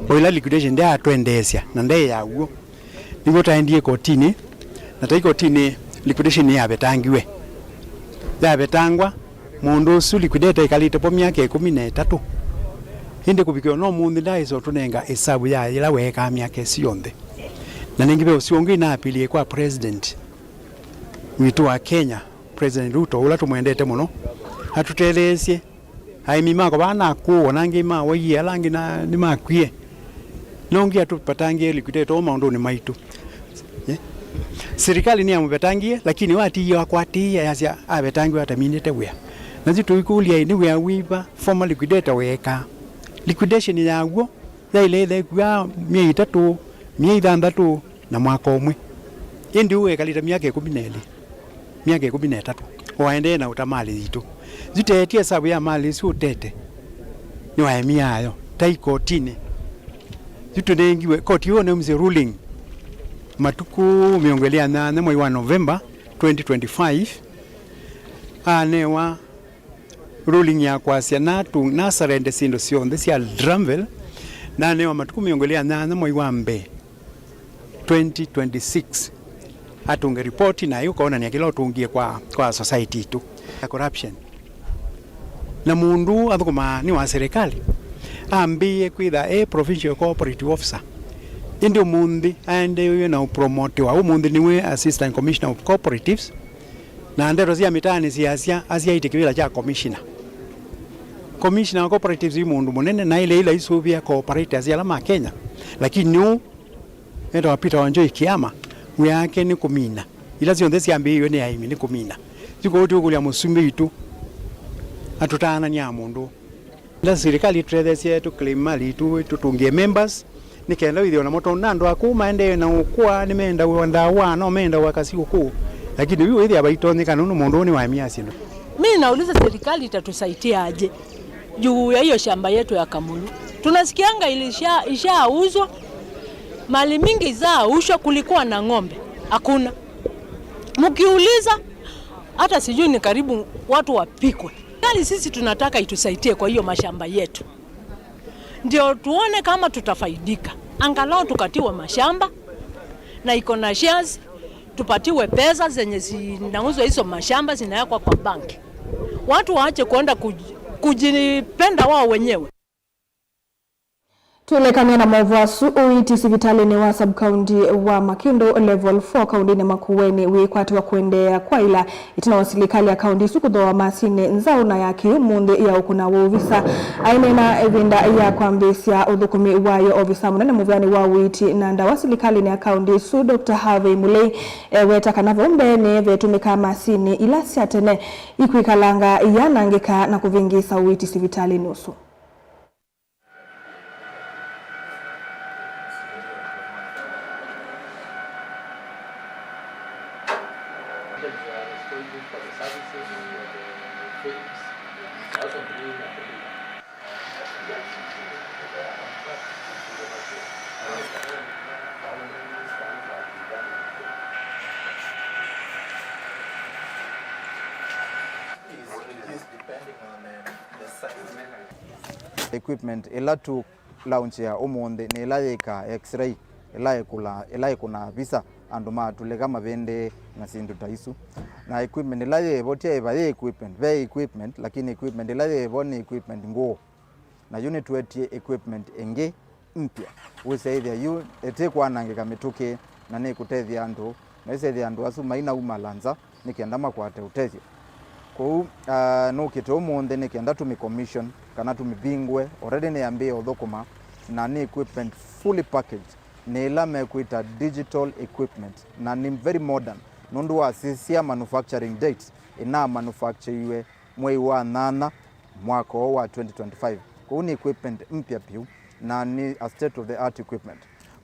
O ĩla liquidation ndeyatwendeesya na ndei ya w'o, nĩw'o taendie kotinĩ, na tai kotinĩ liquidation nĩyavetangiwe. Yavetangwa, mũndũ ũsu liquidator aikalĩte po myaka ĩkũmi na ĩtatũ. Ĩndĩ kũvikĩwa no mũnthĩ ndaaĩsa ũtũnenga ĩsavu ya yĩla weekaa myaka ĩsu yonthe. Na nĩngĩ ve ũsio ũngĩ naapilie kwa president witũ wa Kenya, President Ruto, ũla tũmwendete mũno, atũtetheesye. Aĩmi makwa vaa nakũwa, na angĩ mawaie, ala angĩ na- nĩmakwie. No ngia tũvatangĩe liquidator ũũ maũndũnĩ maitũ. Eh? Sirikali nĩyamũvetangie, lakini watiie wakwatĩĩa yasya avetangiwe ataminĩte wĩa. Na yu tũikũlya-ĩ, nĩ wĩa wĩva former liquidator weekaa? Liquidation ya w'o yaĩle ĩthekua myei ĩtatũ, myei thanthatũ, na mwaka ũmwe. Ĩndĩ ũũ ekalĩte myaka ĩkũmi na ĩlĩ, myaka ĩkũmi na ĩtatũ, o aendee na ũta malĩ yitũ. Yu teetie ĩsavu ya malĩ ĩsu ũtete nĩ waemie ayo, tai kotinĩ. Yu tũnengiwe, koti ĩyo nĩyaumisye ruling matukũ mĩongo ĩlĩ na nyanya mwei wa November twenty twenty-five, anewa ruling ya kwasya natu- nasurrender syĩndũ syonthe sya Dropville, nanewa matukũ mĩongo ĩlĩ na nyanya mwei wa mbee twenty twenty-six, atũnge ripoti naĩ ũkonania kĩla ũtũngie kwa, kwa society itũ ya corruption. Na mũndũ ũũ athũkũmaa nĩ wa serikali, ambĩĩe kwĩtha e provincial cooperative officer, ĩndĩ ũmũnthĩ aendeew'e na ũpromotiwa. Ũmũnthĩ nĩwe Assistant Commissioner of Cooperatives. Na ndeto sya mĩtaanĩ siasya, asyaĩtye kĩvĩla kya commissioner. Commissioner wa cooperatives yu mũndũ mũnene, na ĩla ila isũvĩa cooperators ala ma Kenya. Lakini nĩu etawa Peter Wanjohi Kiama, wĩa wake nĩ kũmina. Ila syonthe syambĩĩiwe nĩ aĩmi nĩ kũmina. Yu kwoou tũkũlya mũsumbĩ witũ atũtaanany'a mũndũ. Ĩla silikalĩ ĩtũtetheesye tũclaim mali itũ, tũtũngĩe members, nĩ kenda wĩthĩe o namo, tondũ na andũ akũũ maendee na ũkũa, nĩmendawa ndawa, no mendawa kasi ũkũũ, lakini yu wĩthĩa vaitonyeka nũndũ mũndũ ũũ nĩwaemie syĩndũ. Mi nauliza serikali itatusaidia aje juu ya hiyo shamba yetu ya Kamulu? Tunasikianga ilisha-, ishauzwa, mali mingi zaushwa, kulikuwa na ng'ombe, hakuna. Mkiuliza, hata sijui ni karibu watu wapikwe. Serikali sisi tunataka itusaidie kwa hiyo mashamba yetu, ndio tuone kama tutafaidika, angalau tukatiwe mashamba na iko na shares, tupatiwe pesa zenye zinauzwa hizo mashamba zinawekwa kwa bank. Watu waache kuenda kuj-, kujipenda wao wenyewe. Twĩlekany'a na maũvoo asu, ũiiti sivitalĩnĩ wa sub-county wa Makĩndũ Level four kaũntĩnĩ ya Makueni wĩkwatĩwa kũendeea kwaĩla, ĩtina wa silikalĩ ya kaũntĩ ĩsu kũthooa masinĩ nzaũ na ya kĩ-ũmũnthĩ ya ũkũna wa ovisa. Aineena ĩvinda ya kwambĩĩsya ũthũkũmi wayo, ovisa mũnene mũvĩanĩ wa ũiiti na ndawa silikalĩnĩ ya kaũntĩ ĩsu, Doctor Harvey Mulei, eweta kana vau mbeenĩ vetũmĩkaa masinĩ ila sya tene ikwĩkalanga iyanangĩka na kũvĩngĩĩsa ũiiti sivitalĩnĩ ũsu. Equipment ĩla tũ launch ya ũmũnthĩ nĩ ĩla yĩkaa x-ray, ĩla ĩkũla-, ĩla ĩkũnaa visa andũ matulĩka mavĩndĩ na syĩndũ ta isu. Na equipment ĩla yĩ vo ti ĩva yĩ equipment, ve equipment, lakini equipment ĩla yĩ vo nĩ equipment ngũũ. Na yu nĩtwetie equipment ĩngĩ mpya. Wĩsyaĩthya yu ĩtĩkwanangĩka mĩtũkĩ na nĩkũtethya andũ, na ĩsethya andũ asu mainaumala nza nĩ kenda makwate ũtethyo. Kwoou, ah, nũkĩte ũmũnthĩ nĩ kenda tũmĩ commission kana tũmĩvingũe, already nĩyambĩĩe ũthũkũma, na nĩ equipment fully packaged, nĩ ĩla mekwĩta digital equipment, na nĩ very modern, nũndũ wasisya manufacturing date, ĩna manufacturiwe mwei wa nyanya mwaka ũũ wa twenty twenty-five. Kwoou nĩ equipment mpya piũ, na nĩ a state of the art equipment.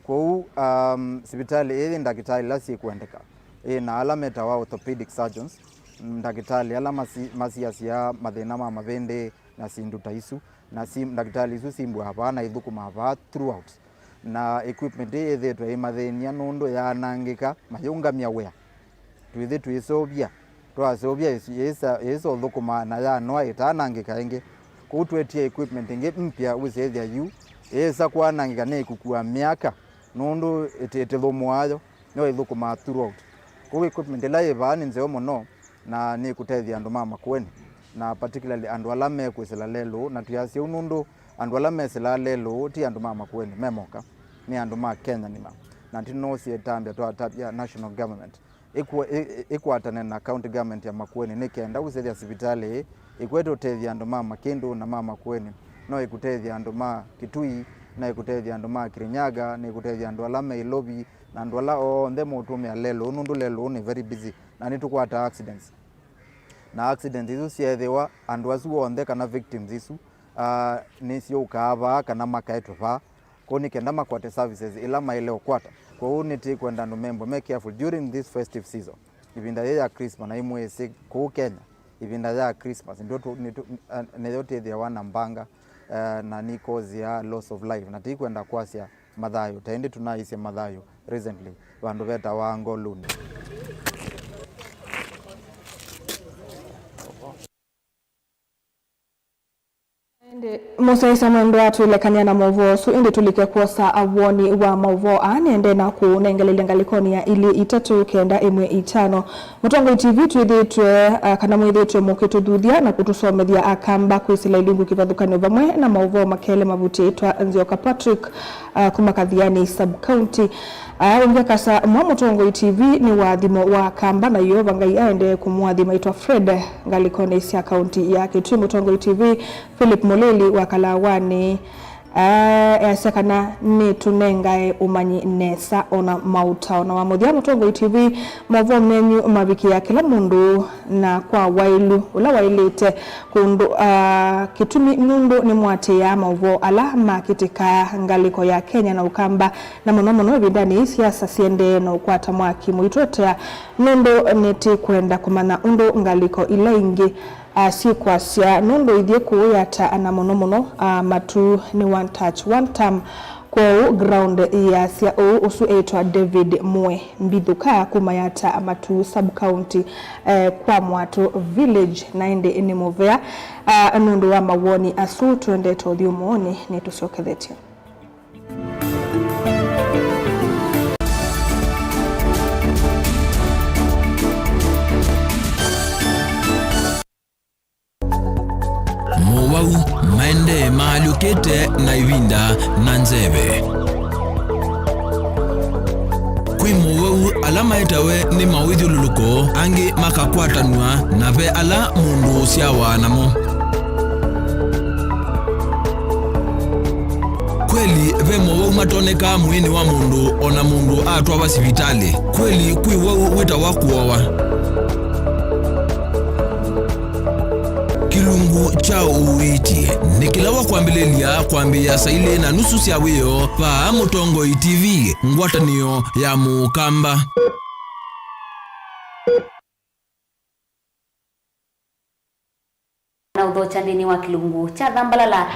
Kwoou, um, sivitalĩ ĩĩ yĩ ndakĩtalĩ ila syĩkwendeka, ĩ na ala metawa orthopedic surgeons, ndakĩtalĩ ala masi-, masiasya mathĩna ma mavĩndĩ na syĩndũ ta isu, na si-, ndakĩtalĩ isu simbũaa vaa na ithũkũmaa vaa throughout. Na equipment ĩĩ yĩthĩĩtwe ĩimathĩny'a nũndũ yaanangĩka mayĩũngamya wĩa. Twĩthĩ twĩseũvya, twaseũvya ĩs-, yĩsa-, yĩsa ũthũkũma na yanoa ĩtaanangĩka ĩngĩ. Kwoou twetie equipment ĩngĩ mpya wĩsĩthya yu yĩsa kwanangĩka nĩ ĩkũkua myaka nũndũ ĩtĩ-, ĩtĩthũmũaa yo, no ĩthũkũmaa throughout. Kwoou equipment ĩla yĩ vaa nĩ nzeũ mũno na nĩkũtethya andũ ma Makueni, na particularly andũ ala mekwĩsĩla lelũ, na twĩasya ũu nũndũ andũ ala mesĩlaa lelũ ti andũ ma Makueni me moka, nĩ andũ ma Kenya nima. Na nĩtũnoosie ĩtambya twatavya national government ĩkwa-, ĩ-, ĩ-, ĩkwatane na county government ya Makueni nĩ kenda wĩsĩthya sivitalĩ ĩĩ ĩkwete ũtethya andũ ma Makĩndũ na ma Makueni, no ĩkũtethya andũ ma Kitui, na ĩkũtethya andũ ma Kirinyaga, na ĩkũtethya andũ ala me Ilovi, na andũ ala onthe meũtũmĩa lelũ, nũndũ lelũ nĩ very busy, na nĩtũkwataa accidents. Na accidents isu syeethĩwa, andũ asu onthe kana victims isu, ah, nĩsyũkaa vaa kana makaetwe vaa, kwoou nĩ kenda makwate services ila maĩle ũkwata. Kwoou nĩtĩkwenda andũ membwe me careful during this festive season, ĩvinda yĩĩ ya Christmas, na imwĩsĩ kũu Kenya, ĩvinda ya Christmas nĩtũ-, nĩtũ-, ah, nĩyo twĩthĩawa na mbanga, eh, na nĩ cause ya loss of life, na tĩkwenda kwasya mathayũ, ta ĩndĩ tũnaisye mathayũ recently vandũ vetawa Ngoluni. Ĩndĩ Mũsyaĩĩsya mwendwa, twĩlekany'a na maũvoo asu, ĩndĩ tũlike kwosa woni wa maũvoo aa, nĩendee na kũũnengelelya ngalĩkonĩ ya ilĩ itatũ kenda ĩmwe itano. Mũtongoi T V twĩthĩtwe, ah, kana mwĩthĩtwe mũkĩtũthuthya na kũtũsomethya Akamba kwĩsĩla ilungu kĩvathũkany'o vamwe na maũvoo makelĩ mavutĩtwa Nzioka Patrick, ah, kuma Kathiani sub-county. Ah, ũngĩ akasa mwa Mũtongoi T V nĩ ũathimo wa Akamba, na Yeova Ngai aendee kũmũathima. Ĩtwa Fred, ngalĩkonĩ sya kaunti ya Kitui. Mũtongoi T V Philip Mũlili wa Kalawanĩ, ah, easya kana nĩtũnengae ũmanyi nesa ona maũtao. Na wa mũthya, Mũtongoi T V, maũvoo menyu mavikĩa kĩla mũndũ na kwa waĩlu ũla waĩlĩte kũndũ, ah, kĩtumi nũndũ nĩmũatĩĩaa maũvoo ala makĩtĩkaa ngalĩko ya Kenya na Ũkamba, na mũno mũno ĩvindanĩ yĩĩ siasa siendee na ũkwata mwaki mũitũ ũtea, nũndũ nĩtĩkwenda kũmanya ũndũ ngalĩko ila ingĩ, ah, syĩkwasya, nũndũ ithyĩ kũũ yata, na mũno mũno, ah, matu nĩ one touch, one term. Kwoou ground yasya ũũ, ũsu eĩtwa David Mwe Mbithũka kuma Yata Matuu sub-county, eh, kwa Mwatũ village, na ĩndĩ nĩ mũvea, ah, nũndũ wa mawoni asu. Twendete ũthyũmũonĩ, nĩtũsyokethetye. Mowau maendee maalyũkĩte na ĩvinda na nzeve. Kwĩ mowau ala maetawe nĩ mawĩthyũlũlũko, angĩ makakwatanw'a, na ve ala mũndũ ũsyawa namo. Kweli, ve mowau matonekaa mwĩĩnĩ wa mũndũ o na mũndũ atwawa sivitalĩ. Kweli, kwĩ wau wĩtawa kũowa. Kĩlungu kya ũiiti nĩ kĩla wa kwambĩlĩlya kwambĩĩa saa ilĩ na nusu sya wĩoo vaa Mũtongoi T V, ngwatanĩo ya Mũkamba. Na ũthokya nthĩnĩ wa kĩlungu kya Thambalala.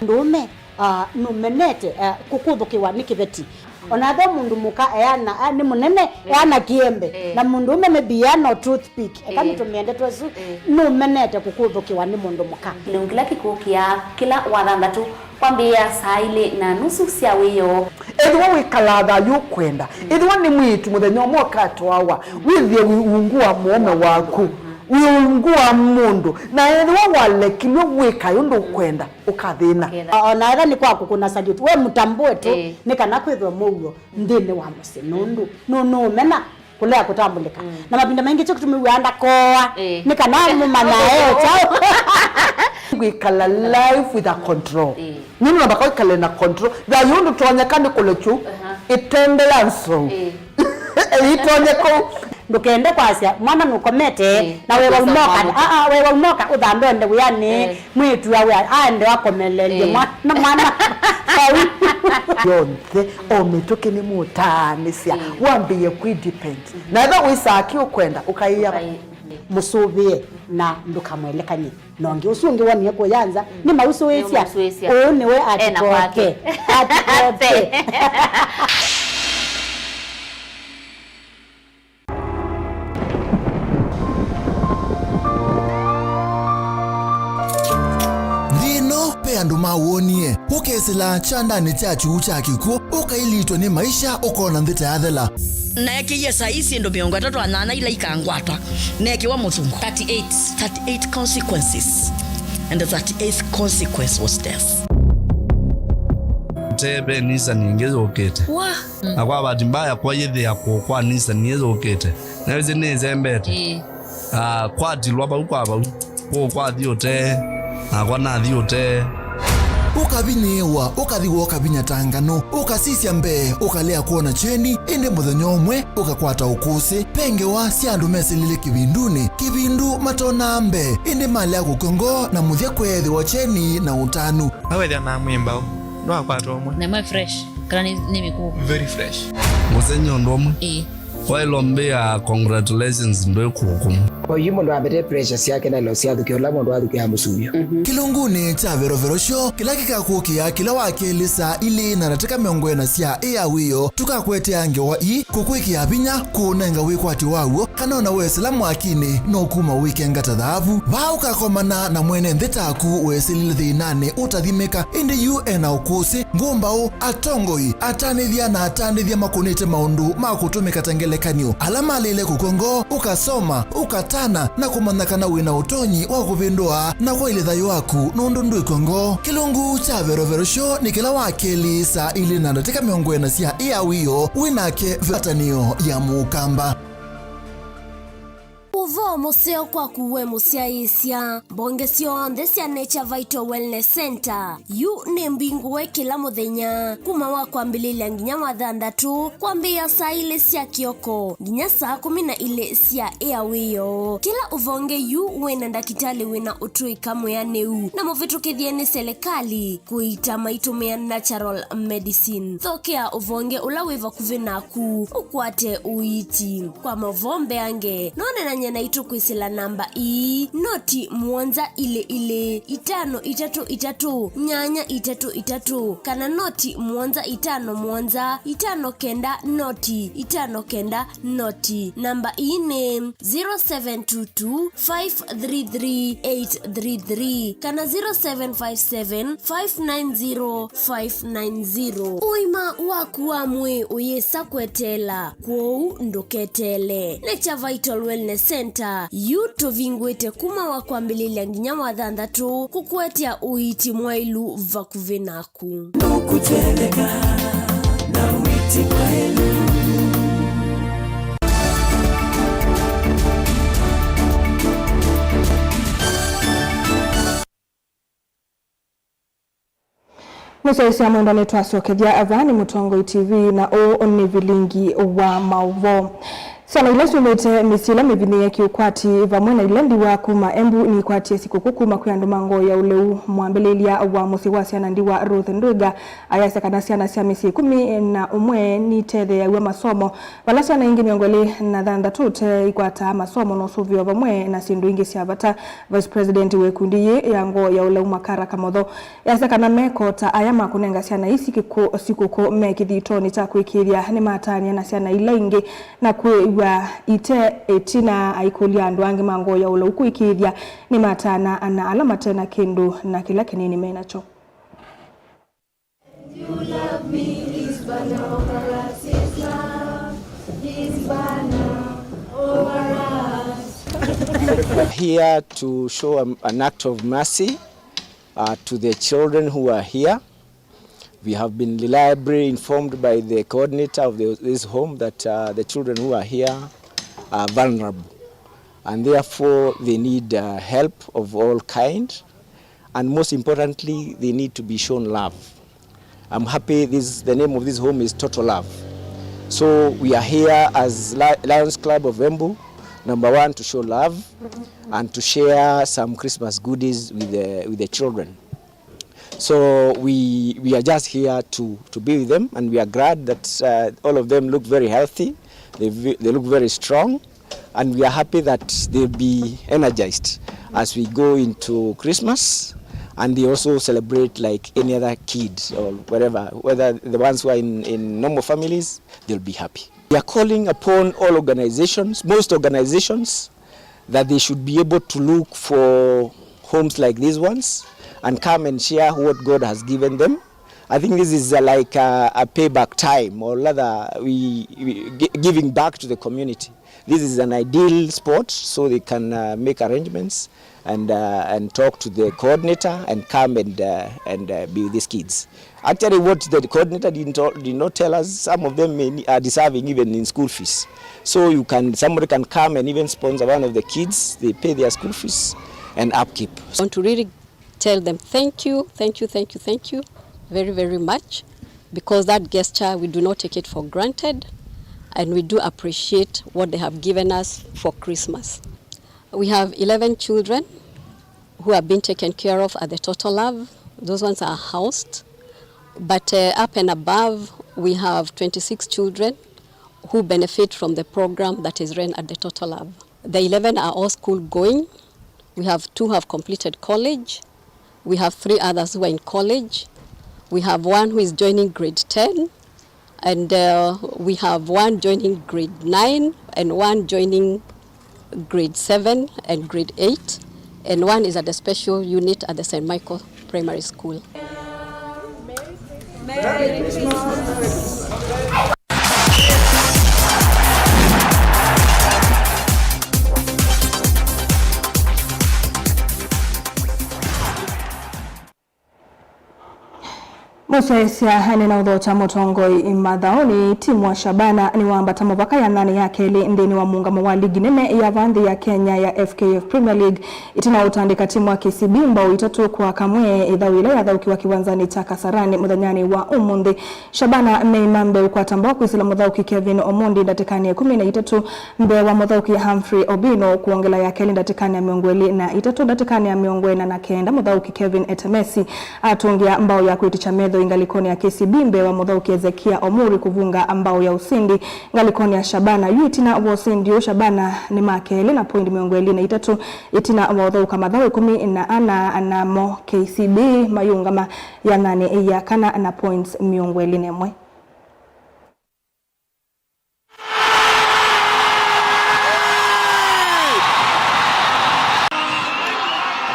Mũndũũme, ah, nũmenete, ah, kũkũthũkĩwa nĩ kĩveti. Ona ethĩwa mũndũ mũka eana, ah, nĩ mũnene, eh, eana kĩembe. Eh. Na mũndũũme maybe eana o toothpick. Eka, eh, nĩtũmĩe ndeto ĩsu, eh, nũmenete kũkũthũkĩwa nĩ mũndũ mũka. Kĩlungu kĩla kĩkũkĩa kĩla wathanthatũ kwambĩĩa saa ilĩ na nusu sya wĩoo. Ethĩwa wĩkalaa thayũ ũkwenda, ethĩwa nĩ mwĩĩtu mũthenya ũmwe ũkatwawa, wĩthĩe wĩ ungu wa mũũme waku, wĩ ungu wa mũndũ, na ethĩwa walekilw'e wĩkae ũndũ ũkwenda, ũkathĩna. Ũketha. O na ethĩwa nĩ kwa kũkũna salute, we mũtambũe tu, ĩĩ, nĩ kana kwĩthwe mũuo nthĩnĩ wa mũsyĩ, nũndũ nũ-, nũũmena kũlea kũtambũlĩka. Mm. Na mavinda maingĩ kyo kĩtumi wĩaa ndakoa, ĩĩ, nĩ kana mũmanya e kyaũ. Gwĩkala life with a control. Ĩĩ. Nũndũ namba kwa ĩkale na control. Thayũ ndũtonyeka nĩ kũlekyu, aha, ĩtende ya nsou. Ĩĩ. Ĩitonye kũu. Ndũkende kwasya mwana nũkomete, ĩĩ, na wewa ũmũka, aa, wewa ũmũka ũthambe ende wĩanĩ, ĩĩ, mwĩĩtu awe aende akomelelye, ĩĩ, mwana, mwana vau. Yonthe, o mĩtũkĩ nĩmũtaanĩsya, ĩĩ, wambĩĩe kwĩ depend. Na ethĩwa wĩsaa kĩ ũkwenda, ũkaĩa. Ũkaĩ-, ĩĩ. Mũsũvĩe na ndũkamwelekany'e na ũngĩ. Ũsu ũngĩ wonie kũya nza, mm, nĩmausũĩsya. Nĩũmũsũĩsya. Ũũ nĩwe ena kwake. Atikoke. Atikoke. Nthĩ ĩno, ve andũ mawonie. Ũkesĩla kyandanĩ kya kyuu kya kĩkw'ũ, ũkailitwe nĩ maisha, ũkona nthĩ ta yathela. Naekĩie saa ii syĩndũ mĩongo ĩtatũ na nyanya ila ikangwata. Neekĩwa mũthungo. Thirty-eight. Thirty-eight consequences. And the thirty-eighth consequence was death. Te ve Nissan ĩngĩ yũkĩte. Wa. Na kwa bahati mbaya, kwa yĩthĩa kũũ kwa Nissan ĩĩ yũkĩte. Na ĩsĩ nĩĩsembete. Ĩĩ. Ah, kwatilwa vau kwa vau. Kũũ kwathi ũtee, nakwa nathi ũtee. Ũkavinyĩĩwa, ũkathi wooka vinya ta nganũ, ũkasisya mbee, ũkalea kwona kyeni, ĩndĩ mũthenya ũmwe ũkakwata ũkũsĩ. Ve ngewa sya andũ mesĩlile kĩvindunĩ, kĩvindu matonaa mbee, ĩndĩ malea kũkw'a ngoo na mũthya kweethĩwa kyeni na ũtanu. Awethĩa na mwĩmbaũ, ndwakwata ũmwe. Na mwe fresh, kana nĩ, nĩ mĩkũũ? Very fresh. Mũsenyi ũndũ ũmwe. Ĩĩ. Waĩlwa mbĩa congratulations ndwĩ kũkũ. Kwa yu mũndũ ambete pressure syake na ilo syathukĩa ũla mũndũ athukĩa mũsuvyo. Kĩlungunĩ kya Verovero Show, kĩla kĩkakũkĩa kĩla wa kelĩ saa ilĩ na ndatĩka mĩongo ĩna sya ĩa wĩoo, tũkakũetea ngewa ii, kũkwĩkĩa vinya, kũũnenga wĩkwatyo waw'o, kana ona wesĩla mwakinĩ, no kuma wĩkenga ta thaavu. Vaa ũkakomana na mwene nthĩ taku wesilile thĩnanĩ ũtathimĩka, ĩndĩ yu ena ũkũsĩ, ngũmbaũ, atongoi, atanĩthya na atandĩthya makũnĩte maũndũ ma kũtũmĩka ta ngelekany'o. Ala malĩle kũkw'a ngoo, ũkasoma, ũkatana, na kũmanya kana wĩ na ũtonyi wa kũvĩndũa na kwaĩlya thayũ waku nũndũ ndwĩkw'a ngoo. Kĩlungu kya Verovero Show nĩ kĩla wa kelĩ saa ilĩ na ndatĩka mĩongo ĩna sya ĩa wĩoo, wĩ nake Vatanĩo ya Mũkamba. Ũvoo mũseo kwaku we mũsyaĩĩsya. Mbonge syonthe sya Nature Vital Wellness Center yu nĩ mbingũe kĩla mũthenya kuma wa kwambĩlĩlya nginya wa thanthatũ, kwambĩĩa saa ilĩ sya kĩoko nginya saa kũmi na ilĩ sya ĩa wĩoo. Kĩla ũvonge yu wĩ na ndakĩtalĩ wĩ na ũtũĩka mwĩanĩu na mũvĩtũkĩthye nĩ selekalĩ kũiita maitũmĩa natural medicine. Thokea ũvonge ũla wĩ vakuvĩ naku ũkwate ũiiti. Kwa mavoo mbeange, no nenany'e naitũ kwĩsĩla namba ii, noti mũonza ilĩ ilĩ, itano itatũ itatũ, nyanya itatũ itatũ, kana noti mũonza itano mũonza, itano kenda, noti itano kenda, noti. Namba ii nĩ zero seven two two, five three three, eight three three kana zero seven five seven, five nine zero, five nine zero. Ũima waku wa mwĩĩ ũyĩsa kweteela, kwoou ndũketeele. Nature Vital Wellness Center yu tũvingũĩte kuma wa kwambĩlĩlya nginya wa thanthatũ kũkũetea ũiiti mwaĩlu vakuvĩ naku. Nũkũtetheka na wĩti mwaĩlu. Mũsyaĩĩsya mwendwa, nĩtwasokethya ava nĩ Mũtongoi T V, na ũũ nĩ vilingi wa maũvoo. Syana ila syumĩte mĩsyĩ ĩla mĩvinyĩĩe kĩũkwati vamwe na ila ndiwa kuma Embu nikwatie sikũkũ kuma kwĩ andũ ma ngoo ya ũleu. Mwambĩlĩlya wa mũsyĩ wa syana ndiwa Ruth Ndwiga ayasya kana syana sya mĩsyĩ ĩkũmi na ũmwe nitetheeaw'a masomo, vala syana ingĩ mĩongo ĩlĩ na thanthatũ ũte ikwataa masomo na ũsũvĩo vamwe na syĩndũ ingĩ sya vata. Vice President wa ĩkundi yĩĩ ya ngoo ya ũleu Makara Kamotho yasya kana meko ta aya ma kũnenga syana ii sikũkũ, sikũkũ me kĩthitonĩ kya kũĩkĩĩthya nĩmatanie na syana ila ingĩ na kwĩw'a ite ĩtina aikũlya andũ angĩ ma ngoo ya ũleu kũĩkĩĩthya nĩmatana na ala mate na kĩndũ na kĩla kĩnini me nakyo. You love me, his banner over us is love, his banner over us. Here to show a, an act of mercy uh, to the children who are here. We have been reliably informed by the coordinator of the, this home that uh, the children who are here are vulnerable, and therefore they need uh, help of all kind, and most importantly, they need to be shown love. I'm happy this, the name of this home is Total Love. So we are here as Li-, Lions Club of Embu, number one, to show love and to share some Christmas goodies with the, with the children. So we, we are just here to, to be with them, and we are glad that uh, all of them look very healthy. They, ve-, they look very strong, and we are happy that they'll be energized as we go into Christmas, and they also celebrate like any other kid or wherever, whether the ones who are in, in normal families, they'll be happy. We are calling upon all organizations, most organizations, that they should be able to look for homes like these ones and come and share what God has given them. I think this is uh, like a, a payback time, or rather, we, we gi-, giving back to the community. This is an ideal spot, so they can uh, make arrangements and uh, and talk to the coordinator and come and uh, and uh, be with these kids. Actually, what the coordinator didn't, did not tell us, some of them may ne-, are deserving even in school fees. So you can, somebody can come and even sponsor one of the kids, they pay their school fees and upkeep. I want to really tell them thank you, thank you, thank you, thank you very, very much, because that gesture, we do not take it for granted, and we do appreciate what they have given us for Christmas. We have eleven children who have been taken care of at the Total Love. Those ones are housed. But uh, up and above, we have twenty-six children who benefit from the program that is run at the Total Love. The eleven are all school going. We have two have completed college. We have three others who are in college. We have one who is joining grade ten. And uh, we have one joining grade nine and one joining grade seven and grade eight. And one is at the special unit at the Saint Michael Primary School. Mũsyaĩĩsya nĩnaũthokya mũtongoi mathaũnĩ. Timu wa Shabana nĩwambata mũvaka ya nthĩ ya kelĩ nthĩnĩ wa mũũngamo wa ligi nene ya vaa nthĩ ya Kenya ya F K F Premier League, ĩtina wa ũtandĩka timu wa K C B mbao itatũ kwa kamwe, ĩthaũ yĩla yathaũkiwa kĩwanzanĩ kya Kasarani mũthenyanĩ wa ũmũnthĩ. Shabana meima mbee ũkwata mbao kwĩsĩla mũthaũki Kevin Omondi ndatĩkanĩ ya ĩkũmi na itatũ mbee wa mũthaũki Humphrey Obino, kwongela ya kelĩ ndatĩkanĩ ya mĩongo ĩlĩ na itatũ. Ndatĩkanĩ ya mĩongo ĩna na kenda, mũthaũki Kevin Etemesi atũngĩa mbao ya kwĩtĩkya methoi ngalĩkonĩ ya K C B mbee wa mũthaũki Ezekia Omuri kũvunga mbao ya ũsindi ngalĩkonĩ ya Shabana. Yu ĩtina wa ũsindi ũũ, Shabana nĩ ma kelĩ na point mĩongo ĩlĩ na itatũ, ĩtina wa ũthaũka mathaũ ĩkũmi na ana, namo K C B mayũngama ya nthĩ ya kana na points mĩongo ĩlĩ na ĩmwe.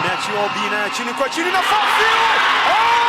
Ameachiwa Obina ya chini kwa chini, nafasi! Oh!